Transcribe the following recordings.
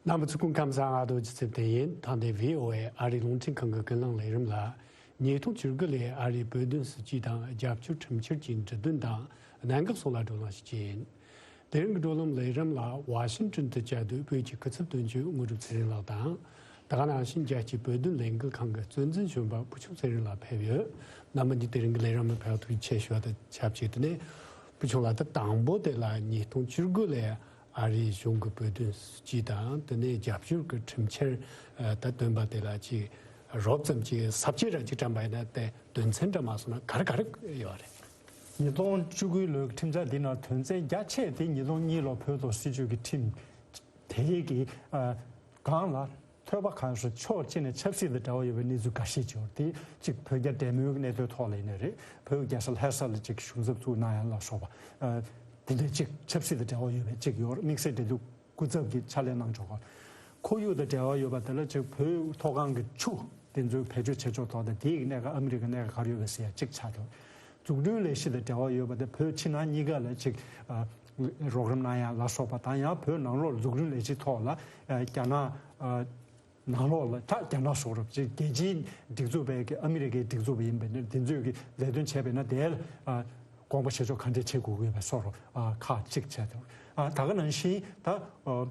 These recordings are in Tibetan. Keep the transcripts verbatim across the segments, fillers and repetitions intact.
རྣམ་པ་ཚོ་སྐུ་ཁམས་བཟང་། ཨ་རྡོ་རྗེ་བཙུན་བསྟན་ཡིན། ད་ལྟའི་ཝི་ཨོ་ཨེ་ཨ་རིའི་རླུང་འཕྲིན་ཁང་གི་ཀུན་གླེང་ལས་རིམ་ལ། ཉིས་སྟོང་བཅུ་དགུ་ལོའི་ཨ་རིའི་བོད་དོན་སྲིད་བྱུས་དང་རྒྱབ་སྐྱོར་ཁྲིམས་འཆར་གྱི་འབྲུ་དོན་དང་གནད་འགག་སོགས་ལ་བགྲོ་གླེང་ཞིག་བྱས་ཡིན། དེ་རིང་གི་བགྲོ་གླེང་ལས་རིམ་ལ་ཝ་ཤིང་ཏོན་དུ་བཅའ་སྡོད་བོད་ཀྱི་སྐུ་ཚབ་དོན་གཅོད་དངོས་གྲུབ་ཚེ་རིང་ལགས་དང་། ད་ག་ནང་བཞིན་རྒྱལ་སྤྱིའི་བོད་དོན་ལས་འགུལ་ཁང་གི་གཙོ་འཛིན་གཞོན་པ་བུ་ཆུང་ཚེ་རིང་ལགས་ཕེབས་ཡོད། རྣམ་པ་གཉིས་དེ་རིང་གི་ལས་རིམ་ལ་ཕེབས་ཐུགས་རྗེ་ཆེ་ཞུ་བ་དང་ཆབས་ཅིག་ཏུ་ནས། བུ་ཆུང་ལགས། ད་དང་པོ་དེ་ལ་ཉིས་སྟོང་བཅུ་དགུ་ལོའི་ཨ་རིའི་གཞུང་གི་བོད་དོན་སྲིད་བྱུས་དང་དེ་ནས་རྒྱབ་སྐྱོར་གྱི་ཁྲིམས་འཆར་ད་བཏོན་པ་དེ་ལ་ཅིག་རོབ་ཙམ་ཅིག་ཟབ་ཅིག་ར་ཅིག་བཀྲམ་པ་ཡིན་ན། དེ་དོན་ཚན་འདྲ་མ་སོང་ན་ག་རེ་ག་རེ་ཡོད་རེད། ཉིས་སྟོང་བཅུ་དགུའི་ལོའི་ཁྲིམས་འཆར་འདི་ནང་དོན་ཚན་རྒྱ་ཆེ་དེ་ཉིས་སྟོང་གཉིས་ལོ་བོད་ཐོག་སྲིད་བྱུས་ཀྱི་ཁྲིམས་དེའི་གི་ཨ་སྒང་ལ། ཐོས་པ་གང་སོ་ཕྱོགས་གཅིག་ནས་ཆབ་སྲིད་དང་འབྲེལ་བ་ཡོད་པའི་གནས་ཚུལ་འགའ་ཤས་ཅིག་ཡོད་དེ། གཅིག་བོད་རྒྱ་འབྲེལ་མོལ་གྱི་གནད་དོན་ཐོག་ལ་ཡིན་ནའི་རེད། བོད་རྒྱལ་ས་ལྷ་ས་ལ་གཅིག་གཞུང་ཚབ་བཙུགས་གནང་ཡ་ལ་སོགས་པ། ཨ་དེ་འདྲའི་གཅིག་ཆབ་སྲིད་དང་འབྲེལ་བ་ཡོད་པའི་གཅིག་ཡོད། དམིགས་བསལ་འབྲེལ་གཏུག་སྐུ་ཚབ་ཀྱིས་ཕྱག་ལས་གནང་ཆོག་ག། ཁོར་ཡུག་དང་འབྲེལ་བ་ཡོད་པ་དེ་ལ་གཅིག་བོད་མཐོ་སྒང་གི་ཆུ་དེ་ཚོའི་བེད་སྤྱོད་བྱེད་ཕྱོགས་ཐོག་དང་དེའི་གནད་འགག་ཨ་མི་རི་ཀའི་གནད་འགག་ག་རེ་ཡོད་པ་ཟེར་ཡ་གཅིག་ཆགས་འདུག། འཛུགས་སྐྲུན་ལས་གཞི་དང་འབྲེལ་བ་ཡོད་པ་དེ་བོད་ཕྱི་ནང་གཉིས་ཀ་ལ་གཅིག་ཨ་རོགས་རམ་གནང་ཡ་ལ་སོགས་པ་དང་། ཡང་བོད་ནང་ལོགས་འཛུགས་སྐྲུན་ལས་གཞི་ཐོག་ལ་ཨ་རྒྱ་ནག་ཨ་ནང་ལོགས་ལ་ད་རྒྱ་ནག་སོགས་རབ་ཅིག་རྒྱལ་སྤྱིའི་སྒྲིག་འཛུགས་པའི་གི་ཨ་མི་རི་ཀའི་སྒྲིག་འཛུགས་པ་ཡིན་པ་ནི་དེ་ཚོས་གི་ལས་དོན་བྱས་པ་ཡིན་ན་དེ་ལ་ཨ་དགོངས་པ་བཞེས་ཕྱོགས་ག་འདྲས་བྱེད་དགོས་ཀྱི་ཡོད་པའི་སོགས་རུ་ཨ་ཁག་གཅིག་བྱས་འདུག། ཨ་ད་ག་ནང་བཞིན་ད་ཨ་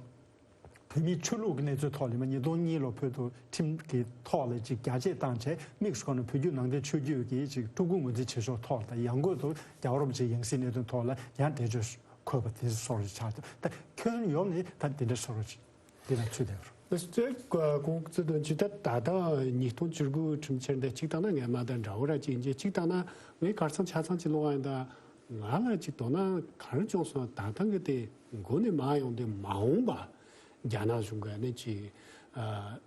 བོད་མིའི་ཆོས་ལུགས་ཀྱི་གནས་ཚུལ་ཐོག་ལ་ཡིན་ན་ཉིས་སྟོང་གཉིས་ལོ་བོད་དུ་ཁྲིམས་ཀྱི་ཐོག་ལ་ཅིག་རྒྱ་སྐྱེད་བཏང་བྱས། དམིགས་སུ་བཀར་ན་བོད་བརྒྱུད་ནང་བསྟན་ཆོས་བརྒྱུད་ཀྱི་ཅིག་སྤྲུལ་སྐུ་ངོས་འཛིན་བྱེད་ཕྱོགས་ཐོག་དང་། ཡང་སྒོས་སུ་རྒྱལ་བ་རིན་པོ་ཆེའི་ཡང་སྲིད་གནད་དོན་ཐོག་ལ་ཡང་འགྲེལ་བརྗོད་འཁོད་པ་དེ་སོགས་ཆགས་འདུག། ད་ཁྱོན་ཡོངས་ནས་ད་དེ་འདྲ་སོགས་ཅིག་འདི་ལ་ཚུད་བསྡད་ཡོད་རེད། ཁོང་གི་གཙོ་དོན་ཅིག་ད་ད་ལྟ་ཉིས་སྟོང་བཅུ་དགུ་ཁྲིམས་འཆར་འདི་གཅིག་བཏང་ན་ངས་མ་ད་འདྲ་བོ་ར་ཅིག་ཡིན་གཅིག་བཏང་ན་ངས་གར་སང་ཆ་ཚང་ཅིག་ཀློག་ཡིན། ད་ང་ལ་ཅིག་དོ་སྣང་གང་རུང་བྱུང་སོང་། ད་ཐེངས་ཀྱི་དེ་འགོ་ནས་མར་ཡོང་དུས་མ་འོངས་པ་རྒྱ་ནག་གཞུང་གིས་ནི་ཅིག་ཨ་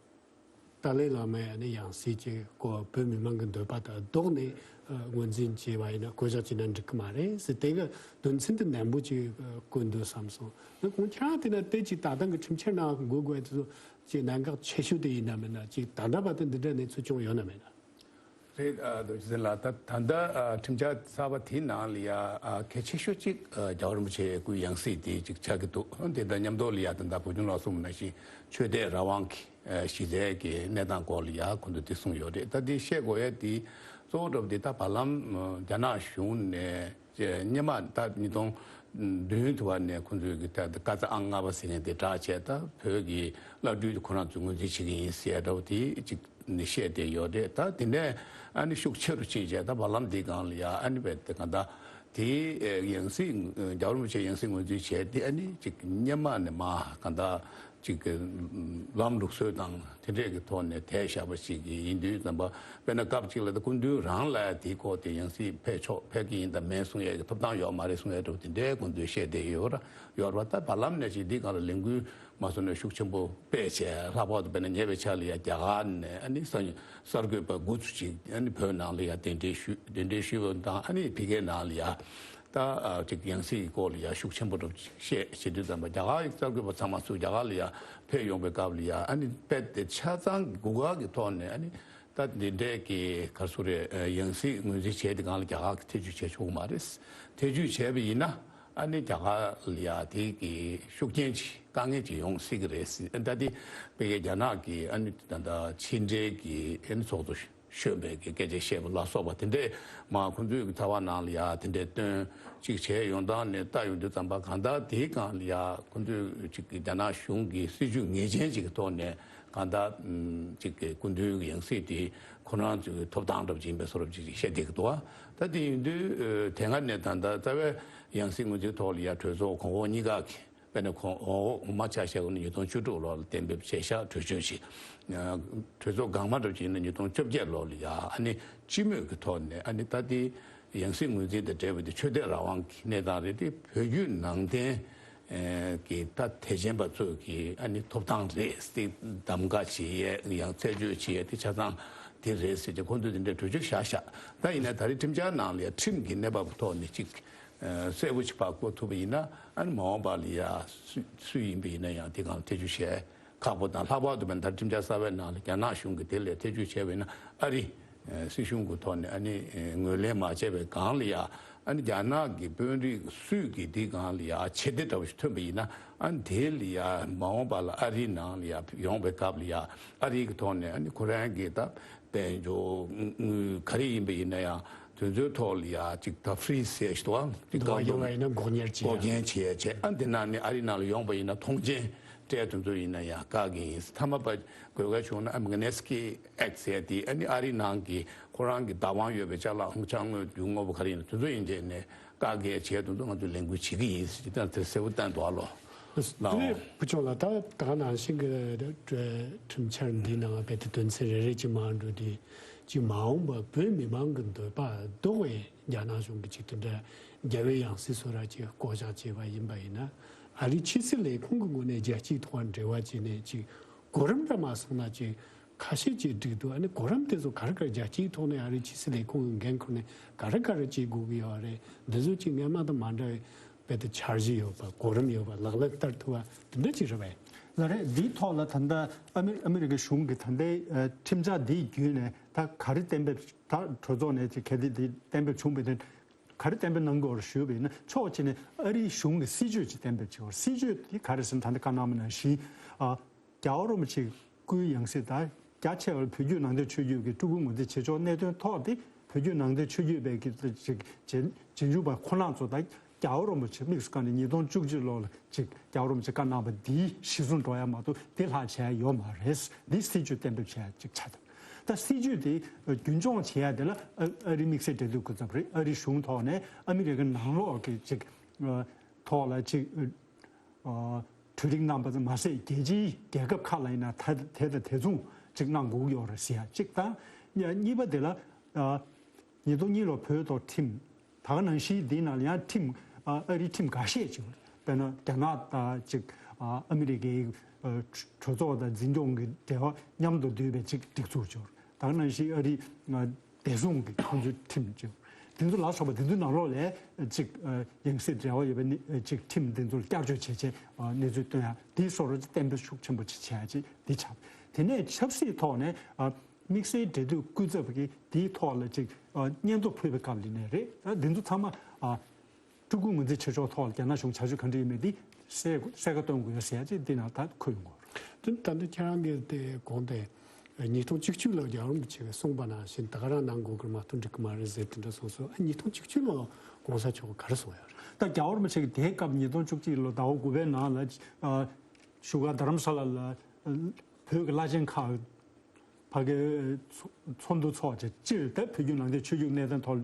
ཏཱ་ལའི་བླ་མའི་ནི་ཡང་སྲིད་ཅིག་གོ་བོད་མི་མང་གི་འདོད་པ་དང་ལྡོག་ནས་ཨ་ངོས་འཛིན་བྱས་པ་ཡིན་ན་བསྐོ་གཞག་བྱས་ན་འགྲིག་གི་མ་རེད་ཟེར། དེ་གི་དོན་ཚན་དེ་ནན་པོ་ཅིག་བཀོད་འདུག་བསམ་སོང་། ཁོང་ཁྱེད་རང་དེ་ན་དེ་ཅིག་ད་ཐེངས་ཀྱི་ཁྲིམས་འཆར་ནང་འགོད་དགོས་དེ་ཚོ་ཅིག་གནད་འགག་ཆེ་ཤོས་དེ་ཡིན་ན་མིན་ན། ཅིག་ད་ལྟ་བར་དུ་འདི་འདྲ་གནས་ཚུལ་བྱུང་ཡོད་ན་མེད་ན། རེད། ཨ་རྡོ་རྗེ་འཛིན་ལགས། ད་ད་ལྟ་ཨ་ཁྲིམས་འཆར་གསར་པ་དེའི་ནང་ལ་ཡ་ཨ་གལ་ཆེ་ཤོས་གཅིག་ཨ་རྒྱལ་བ་རིན་པོ་ཆེའི་སྐུའི་ཡང་སྲིད་དེ་གཅིག་ཆགས་ཀྱི་འདུག། དེ་དང་མཉམ་དུ་ལ་ཡ་ད་ལྟ་བུ་ཆུང་ལགས་གསུངས་པ་ནང་བཞིན་ཆོས་དད་རང་དབང་གི་ཨ་གཞི་རྩའི་གི་གནས་སྟངས་སྐོར་ལ་ཡ་ཁོང་ཚོས་དེ་གསུངས་ཡོད་རེད། ད་དེ་བཤད་དགོས་ཡ་དེ་གཙོ་བོ་འདྲ་པོ་དེ་ད་བར་ལམ་ཨ་རྒྱ་ནག་གཞུང་ནས་སྔོན་མ་ད་ཉིས་སྟོང་བདུན་དུ་བ་ནས་ཁོང་ཚོས་ཀྱི་ད་བཀའ་སྩལ་ཨང་ལྔ་པ་ཟེར་མཁན་དེ་དྲག་བྱས། ད་བོད་ཀྱི་བླ་སྤྲུལ་དེ་ཁོ་རང་ཚོས་ངོས་འཛིན་བྱེད་ཀྱི་ཡིན་ཟེར་འདྲ་པོ་དེ་གཅིག་ནས་བཤད་བསྡད་ཡོད་རེད། ད་དེ་ནས་ཨ་ནི་ཤུགས་ཆེ་རུ་ཕྱིན་བྱས། ད་བར་ལམ་འདིའི་སྒང་ལ་ཡ་ཨ་ནི་བས་དེ་གང་ལྟར་དེའི་ཡང་སྲིད་རྒྱལ་བ་རིན་པོ་ཆེའི་ཡང་སྲིད་ངོས་འཛིན་བྱས་དེ་ཨ་ནི་གཅིག་སྔོན་མ་ནས་མར་གང་ལྟར་གཅིག་གི་ལམ་ལུགས་སྲོལ་དང་དེ་འདྲས་ཀྱི་ཐོག་ནས་དེད་བཞག་པ་ཞིག་ཡིན་དུས་ཙམ་པ། དཔེར་ན་སྐབས་གཅིག་ལ་ད་སྐུ་མདུན་རང་ལ་དེའི་སྐོར་དེ་ཡང་སྲིད་ཕེབས་ཆོག་ཕེབས་ཀྱི་ཡིན་དང་མིན་གསུང་ཡས་ཀྱི་ཐོབ་ཐང་ཡོད་མ་རེད་གསུང་ཡས་འདྲ་པོ་དེ་འདྲའི་སྐུ་མདུན་བཤད་བསྡད་ཡོད་ར་ཡོད་ར། ད་བར་ལམ་ནས་ཅིག་འདི་སྒང་ལ་ལས་འགུལ་མ་སོང་ནས་ཤུགས་ཆེན་པོ་སྤེལ་བྱས། ལྷག་པར་དུ་དཔེར་ན་ཉེ་བའི་ཆར་ལ་ཡ་རྒྱ་གར་ནས་ཨ་ནི་གསར་གསར་འགོད་པ་དགུ་ཙམ་ཅིག་ཨ་ནི་བོད་ནང་ལ་ཡ་གདན་འདྲེན་ཞུས། གདན་འདྲེན་ཞུས་པ་དང་ཨ་ནི་ཕ་གིའི་ནང་ལ་ཡ་ད་ཨ་ཅིག་ཡང་སྲིད་ཀྱི་སྐོར་ལ་ཡ་ཤུགས་ཆེན་པོ་འདྲ་པོ་བཤད་བྱེད་དུས་ཙམ་པ། རྒྱ་གར་གྱི་གསར་འགོད་པ་ཚང་མ་ཚུར་རྒྱ་གར་ལ་ཡ་ཕེབས་ཡོང་པའི་སྐབས་ལ་ཡ་ཨ་ནི་དཔེ་དེ་ཆ་ཚང་གི་གུ་ག་གི་ཐོག་ནས་ཨ་ནི་ད་འདི་འདྲས་ཀྱི་ག་རེ་ཟེར་དགོས་རེད། ཡང་སྲིད་ངོས་འཛིན་བྱས་དེ་སྒང་ལ་རྒྱ་གར་གྱིས་ཐེ་བྱུས་བྱས་ཆོག་གི་མ་རེད། ཐེ་བྱུས་བྱས་པ་ཡིན་ན་ཨ་ནི་རྒྱ་གར་ལ་ཡ་དེ་གི་ཤུགས་རྐྱེན་ཅིག་དཀའ་ངལ་ཅིག་ཡོང་སྲིད་ཀྱི་རེད་ཟེར། ད་དེ་ཕ་གིའི་རྒྱ་ནག་གི་ཨ་ནི་ད་ལྟ་ཕྱི་འབྲེལ་གྱི་ཨ་ནི་ཚོགས་གཙོ་གཞོན་པས་ཀྱི་སྐད་ཆ་བཤད་པ་ལ་སོགས་པ་དེ་འདྲས་མ་ཁོང་ཚོའི་གི་ཚགས་པར་ནང་ལ་ཡ་དེ་འདྲས་བཏོན་ཅིག་བྱས་ཡོང་སྟངས་ནས་ལྟ་ཡོང་དུས་ཙམ་པ། གང་ལྟར་དེའི་སྒང་ལ་ཡ་ཁོང་ཚོས་ཅིག་གི་རྒྱ་ནག་གཞུང་གི་སྲིད་བྱུས་ངེས་ཅན་ཅིག་གི་ཐོག་ནས་གང་ལྟར་ཅིག་གི་སྐུ་མདུན་གྱི་ཡང་སྲིད་དེ་ཁོ་རང་ཚོའི་ཐོབ་ཐང་འདྲ་པོ་ཅིག་ཡིན་པའི་བཟོ་འདྲ་པོ་ཅིག་བཤད་བསྡད་ཀྱི་འདུག་ཨ། ད་དེ་ཡིན་དུས་དེ་སྔ་ནས་ད་ལྟ་རྩ་བའི་ཡང་སྲིད་ངོས་འཛིན་ཐོག་ལ་ཡ་གྲོས་ཚོགས་གོང་འོག་གཉིས་ཀ་གི་དཔེར་ན་གོང་འོག་འོག་མ་ཆ་བཞག་ན་ཉིས་སྟོང་བཅུ་དྲུག་ལོ་ལ་གཏན་འབེབས་བྱས་བཞག་གྲོས་ཆོད་ཅིག། གྲོས་ཚོགས་འགག་མ་འདྲ་པོ་ཅིག་ཡིན་ན་ཉིས་སྟོང་བཅོ་བརྒྱད་ལོ་ལ་ཡ་ཨ་ནི་སྤྱི་མོས་ཀྱི་ཐོག་ནས་ཨ་ནི་ད་དེ་ཡང་སྲིད་ངོས་འཛིན་དང་འབྲེལ་བའི་དེ་ཆོས་དད་རང་དབང་གི་གནས་སྟངས་རེད། དེ་བོད་བརྒྱུད་ནང་བསྟན་གྱི་ད་དད་ཅན་པ་ཚོ་གི་ཨ་ནི་ཐོབ་ཐང་རེད་ཟེར་གདམ་ག་བྱེད་ཡས་ཡང་རྩད་གཅོད་བྱེད་ཡས་དེ་ཆ་ཚང་དེ་རེད་ཟེར་གྱི་ཁོང་ཚོས་དེ་འདྲའི་གྲོས་ཆོད་བཞག་བཞག། ད་ཡིན་ན་ད་རེས་ཁྲིམས་འཆར་ནང་ལ་ཡ་ཁྲིམས་ཀྱི་གནས་བབ་ཐོག་ནས་ཅིག་གསལ་པོ་ཞིག་ཕར་བཀོད་ཐུབ་པ་ཡིན་ན་ཨ་ནི་མ་འོངས་པ་ལ་ཡ་སུ་སུ་ཡིན་པ་ཡིན་ན་ཡང་དེ་སྒང་ལ་ཐེ་བྱུས་བྱས་ཁག་པོ་དང་། ལྷག་པར་དུ་མ་ད་ཁྲིམས་འཆར་གསར་པའི་ནང་ལ་རྒྱ་ནག་གཞུང་གིས་དེ་ལ་ཐེ་བྱུས་བྱས་པ་ཡིན་ན་ཨ་རི་སྲིད་གཞུང་གི་ཐོག་ནས་ཨ་ནི་ངོས་ལེན་མ་བྱས་པའི་སྒང་ལ་ཡ་ ཨ་ནི་རྒྱ་ནག་གི་དཔོན་རིགས་སུས་ཀྱིས་དེའི་སྒང་ལ་ཡ་ཆེ་བདེ་འདྲ་བོ་ཞིག་ཐོན་པ་ཡིན་ན། ཨ་ནི་དེ་ལ་ཡ་མ་འོངས་པ་ལ་ཨ་རིའི་ནང་ལ་ཡ་ཡོང་བའི་སྐབས་ལ་ཡ་ཨ་རིའི་གི་ཐོག་ནས་ཨ་ནི་ཁོ་རང་གི་ད་དཔལ་འབྱོར་དངུལ་ག་རེ་ཡིན་པ་ཡིན་ན་ཡང་དེ་ཚོའི་ཐོག་ལ་ཡ་ཅིག་ད་ཧྥི་རི་ཟེར་ཞིག་འདུག་ཨ། ཅིག་འདུག་ཨ། ཡོང་བ་ཡིན་ན་འགོག་གཉེར་བྱེད་འགོག་ཡ། རྐྱེན་བྱེད་ཡ་བྱས། ཨ་ནི་དེ་ནང་ནས་ཨ་རིའི་ནང་ལ་ཡོང་པ་ཡིན་ན་མཐོང་མཆན་སྤྲད། དེ་ཚོ་ཡིན་ན་ཡང་བཀག་གི་ཡིན། མཐའ་མ་པ་དགོས་གལ་བྱུང་ན་ཨ་མེག་ནེ་སི་ཀི་ཨེག་ཟེར་དེ་ཨ་ནི་ཨ་རིའི་ནང་གི་ཁོ་རང་གི་བདག་དབང་ཡོད་པའི་ཅ་ལག་ཅ་དངོས་རྒྱུ་དངོས་པོ་ག་རེ་ཡིན་ན་དེ་ཚོ་ཡིན་བྱས་ནས་བཀག་འགོག་བྱས། དེ་ཚོ་ང་ཚོས་ལས་འགུལ་བྱེད་ཀྱི་ཡིན་ཟེར་ཏེ་དེ་གསལ་པོ་བསྟན་འདུག་ཨ་ལོ། དེ་ནས་བུ་ཆུང་ལགས། ད་ད་ག་ནང་བཞིན་གྱི་གྲོས་གྲོས་འཆར་འདིའི་ནང་རྦད་དེ་དོན་ཚན་རེ་རེ་ཅིག་མར་འགྲོ་དུས་ཅིག་མ་འོངས་པ་བོད་མི་མང་གི་འདོད་པ་ལྡོག་པའི་རྒྱ་ནག་གཞུང་གི་ཅིག་དེ་འདྲ་རྒྱལ་བའི་ཡང་སྲིད་བཟོ་འདྲ་ཅིག་བསྐོ་གཞག་བྱས་པ་ཡིན་པ་ཡིན་ན། ཨ་རིའི་ཕྱི་སྲིད་ལས་ཁུངས་ཀྱི་ངོས་ནས་རྒྱལ་སྤྱིའི་ཐོག་འབྲེལ་བ་བྱས་ནས་ཅིག་གོ་རིམ་འདྲ་མ་སོང་ན་ཅིག་ཁ་ཤས་ཅིག་བསྒྲིགས་འདུག་ཨ་ནི་གོ་རིམ་དེ་ཚོ་ག་རེ་ག་རེ་རྒྱལ་སྤྱིའི་ཐོག་ནས་ཨ་རིའི་ཕྱི་སྲིད་ལས་ཁུངས་ཀྱི་འགན་ཁུར་ནས་ག་རེ་ག་རེ་བྱེད་དགོས་ཀྱི་ཡོད་རེད། འདི་ཚོ་ཅིག་སྔོན་མ་དང་མ་འདྲ་བའི་རྦད་དེ་འཆར་གཞི་ཡོད་པ། གོ་རིམ་ཡོད་པ། ལག་ལེན་བསྟར་ཐུབ་པ་དེ་འདྲ་ཅིག་རེད་པས། ལགས་རེད། འདིའི་ཐོག་ལ་ད་ལྟ་ཨ་མི་ཨ་མི་རི་ཀའི་གཞུང་གི་ད་ལྟའི་ཨ་ཁྲིམས་འཆར་འདི་བརྒྱུད་ནས་ད་ག་རེ་གཏན་འབེབས། ད་གྲོས་ཚོགས་ནས་ཅིག་གལ་ཏེ་འདི་གཏན་འབེབས་བྱུང་བ་ཡིན་ན་ག་རེ་གཏན་འབེབས་གནང་དགོས་རེད་ཞུས་པ་ཡིན་ན། ཕྱོགས་གཅིག་ནས་ཨ་རིའི་གཞུང་གི་སྲིད་བྱུས་ཅིག་གཏན་འབེབས་བྱེད་དགོས་རེད། སྲིད་བྱུས་དེ་ག་རེ་ཟེར་ན་ད་ལྟ་བཀའ་གནང་བ་ནང་བཞིན། ཨ། རྒྱལ་བ་རིན་པོ་ཆེའི་སྐུའི་ཡང་སྲིད་དང་རྒྱ་ཆེ་བ་བོད་བརྒྱུད་ནང་བསྟན་ཆོས་བརྒྱུད་ཀྱི་སྤྲུལ་སྐུ་ངོས་འཛིན་བྱེད་ཕྱོགས་གནད་དོན་ཐོག་དེ་བོད་བརྒྱུད་ནང་བསྟན་ཆོས་བརྒྱུད་པའི་གི་ཅིག་རྗེས་རྗེས་འཇུག་པ་ཁོ་རང་ཚོ་དང་རྒྱལ་བ་རིན་པོ་ཆེ་དམིགས་སུ་བཀར་ནས་ཉིས་སྟོང་བཅུ་གཅིག་ལོ་ལ་ཅིག་རྒྱལ་བ་རིན་པོ་ཆེ་བཀའ་གནང་བ་འདིའི་གཞིར་བཟུང་འགྲོ་ཡ་མ་གཏོགས་དེ་ལྷག་བྱས་ཡོད་མ་རེད། འདི་སྲིད་བྱུས་གཏན་འབེབས་བྱས་ཅིག་ཆགས་འདུག་ད་སྲིད་བྱུས་དེ་རྒྱུན་འཁྱོངས་བྱེད་ཡ་དེ་ལ་ཨ་རིའི་དམིགས་བསལ་འབྲེལ་མཐུད་སྐུ་ཚབ་རེད། ཨ་རིའི་གཞུང་ཐོག་ནས་ཨ་མི་རི་ཀའི་ནང་ལོགས་ཀྱི་ཅིག་ཐོག་ལ་ཅིག་ཨ། གྲོས་རིགས་གནང་པ་ཙམ་མ་ཟད་རྒྱལ་སྤྱིའི་རྒྱལ་ཁབ་ཁག་ལ་ཡིན་ན་ད་དེ་དང་དེ་མཚུངས་ཅིག་གནང་དགོས་ཀྱི་ཡོད་རེད་ཟེར་ཡ་གཅིག་དང་། གཉིས་པ་དེ་ལ་ཉིས་སྟོང་གཉིས་ལོ་བོད་ཐོག་ཁྲིམས། ད་ག་ནང་བཞིན་འདིའི་ནང་ལ་ཡང་ཁྲིམས་ཨ་རིའི་ཁྲིམས་འགའ་ཤས་ཅིག་ཡོད་རེད། དཔེར་ན་རྒྱ་ནག་དང་ཅིག་ཨ་མི་རི་ཀའི་གྲོས་ཚོགས་དང་འཛིན་སྐྱོང་གི་འབྲེལ་བ་མཉམ་དུ་འདུས་པའི་ཅིག་སྒྲིག་འཛུགས་ཅིག་ཡོད་རེད། ད་ག་ནང་བཞིན་ཨ་རིའི་བདེ་སྲུང་གི་ཁོང་ཚོའི་ཁྲིམས་ཅིག་དེ་ཚོ་ལ་སོགས་པ་དེ་ཚོའི་ནང་ལོགས་ལ་ཅིག་ཡང་སྲིད་འབྲེལ་བ་ཡོད་པའི་ཅིག་ཁྲིམས་དེ་ཚོར་བསྐྱར་བཅོས་བྱས་བྱས་གནས་ཚུལ་སྟོན་ཡ་དེའི་སོགས་རུ་གཏན་འབེབས་ཤུགས་ཆེན་པོ་ཅིག་བྱས་ཡ་ཅིག་དེ་ཆགས། དེ་ནས་ཆབ་སྲིད་ཐོག་ནས་དམིགས་བསལ་འབྲེལ་མཐུད་སྐུ་ཚབ་ཀྱིས་དེའི་ཐོག་ལ་ཅིག་སྙན་ཐོ་ཕུལ་བའི་སྐབས་ལ་ནས་རེད། ད་དེ་ཚོ་ཚང་མ་སྤྲུལ་སྐུ་ངོས་འཛིན་བྱེད་ཕྱོགས་ཐོག་ལ་རྒྱ་ནག་གཞུང་བྱ་སྤྱོད་ག་འདྲ་ཡིན་མིན་འདི་གསལ་གསལ་ཁ་སྟོན་དགོས་ཟེར་ཡ་ཅིག་འདི་ནང་ད་འཁོད་ཡོང་གི་ཡོད་རེད། དེ་ད་ལྟ་ཁྱེད་རང་གིས་དེ་གོང་དེ་ཉིས་སྟོང་བཅུ་གཅིག་ལོར་རྒྱལ་བ་རིན་པོ་ཆེ་གིས་གསུངས་པ་ནང་བཞིན་ད་ག་རང་གནང་དགོས་ཀྱི་མ་གཏོགས་འགྲིག་གི་མ་རེད་ཟེར་དེ་འདྲ་གསུངས་སོང་། ཨ་ཉིས་སྟོང་བཅུ་གཅིག་ལོར་གོང་ས་མཆོག་གིས་ག་རེ་གསུངས་ཡོད་རེད། ད་རྒྱལ་བ་རིན་པོ་ཆེ་གིས་དེའི་སྐབས་ཉིས་སྟོང་བཅུ་གཅིག་ལོ་ཟླ་བ་དགུ་པའི་ནང་ལ་ཨ་བཞུགས་སྒར་རྡ་རམ་ས་ལ་ལ་བོད་ཀྱི་བླ་ཆེན་ཁག་ཕ་གིའི་ཚོགས་འདུ་ཚོགས་བྱས། སྤྱིར་དེ་བོད་བརྒྱུད་ནང་བསྟན་ཆོས་བརྒྱུད་གནས་བརྟན་ཐོག་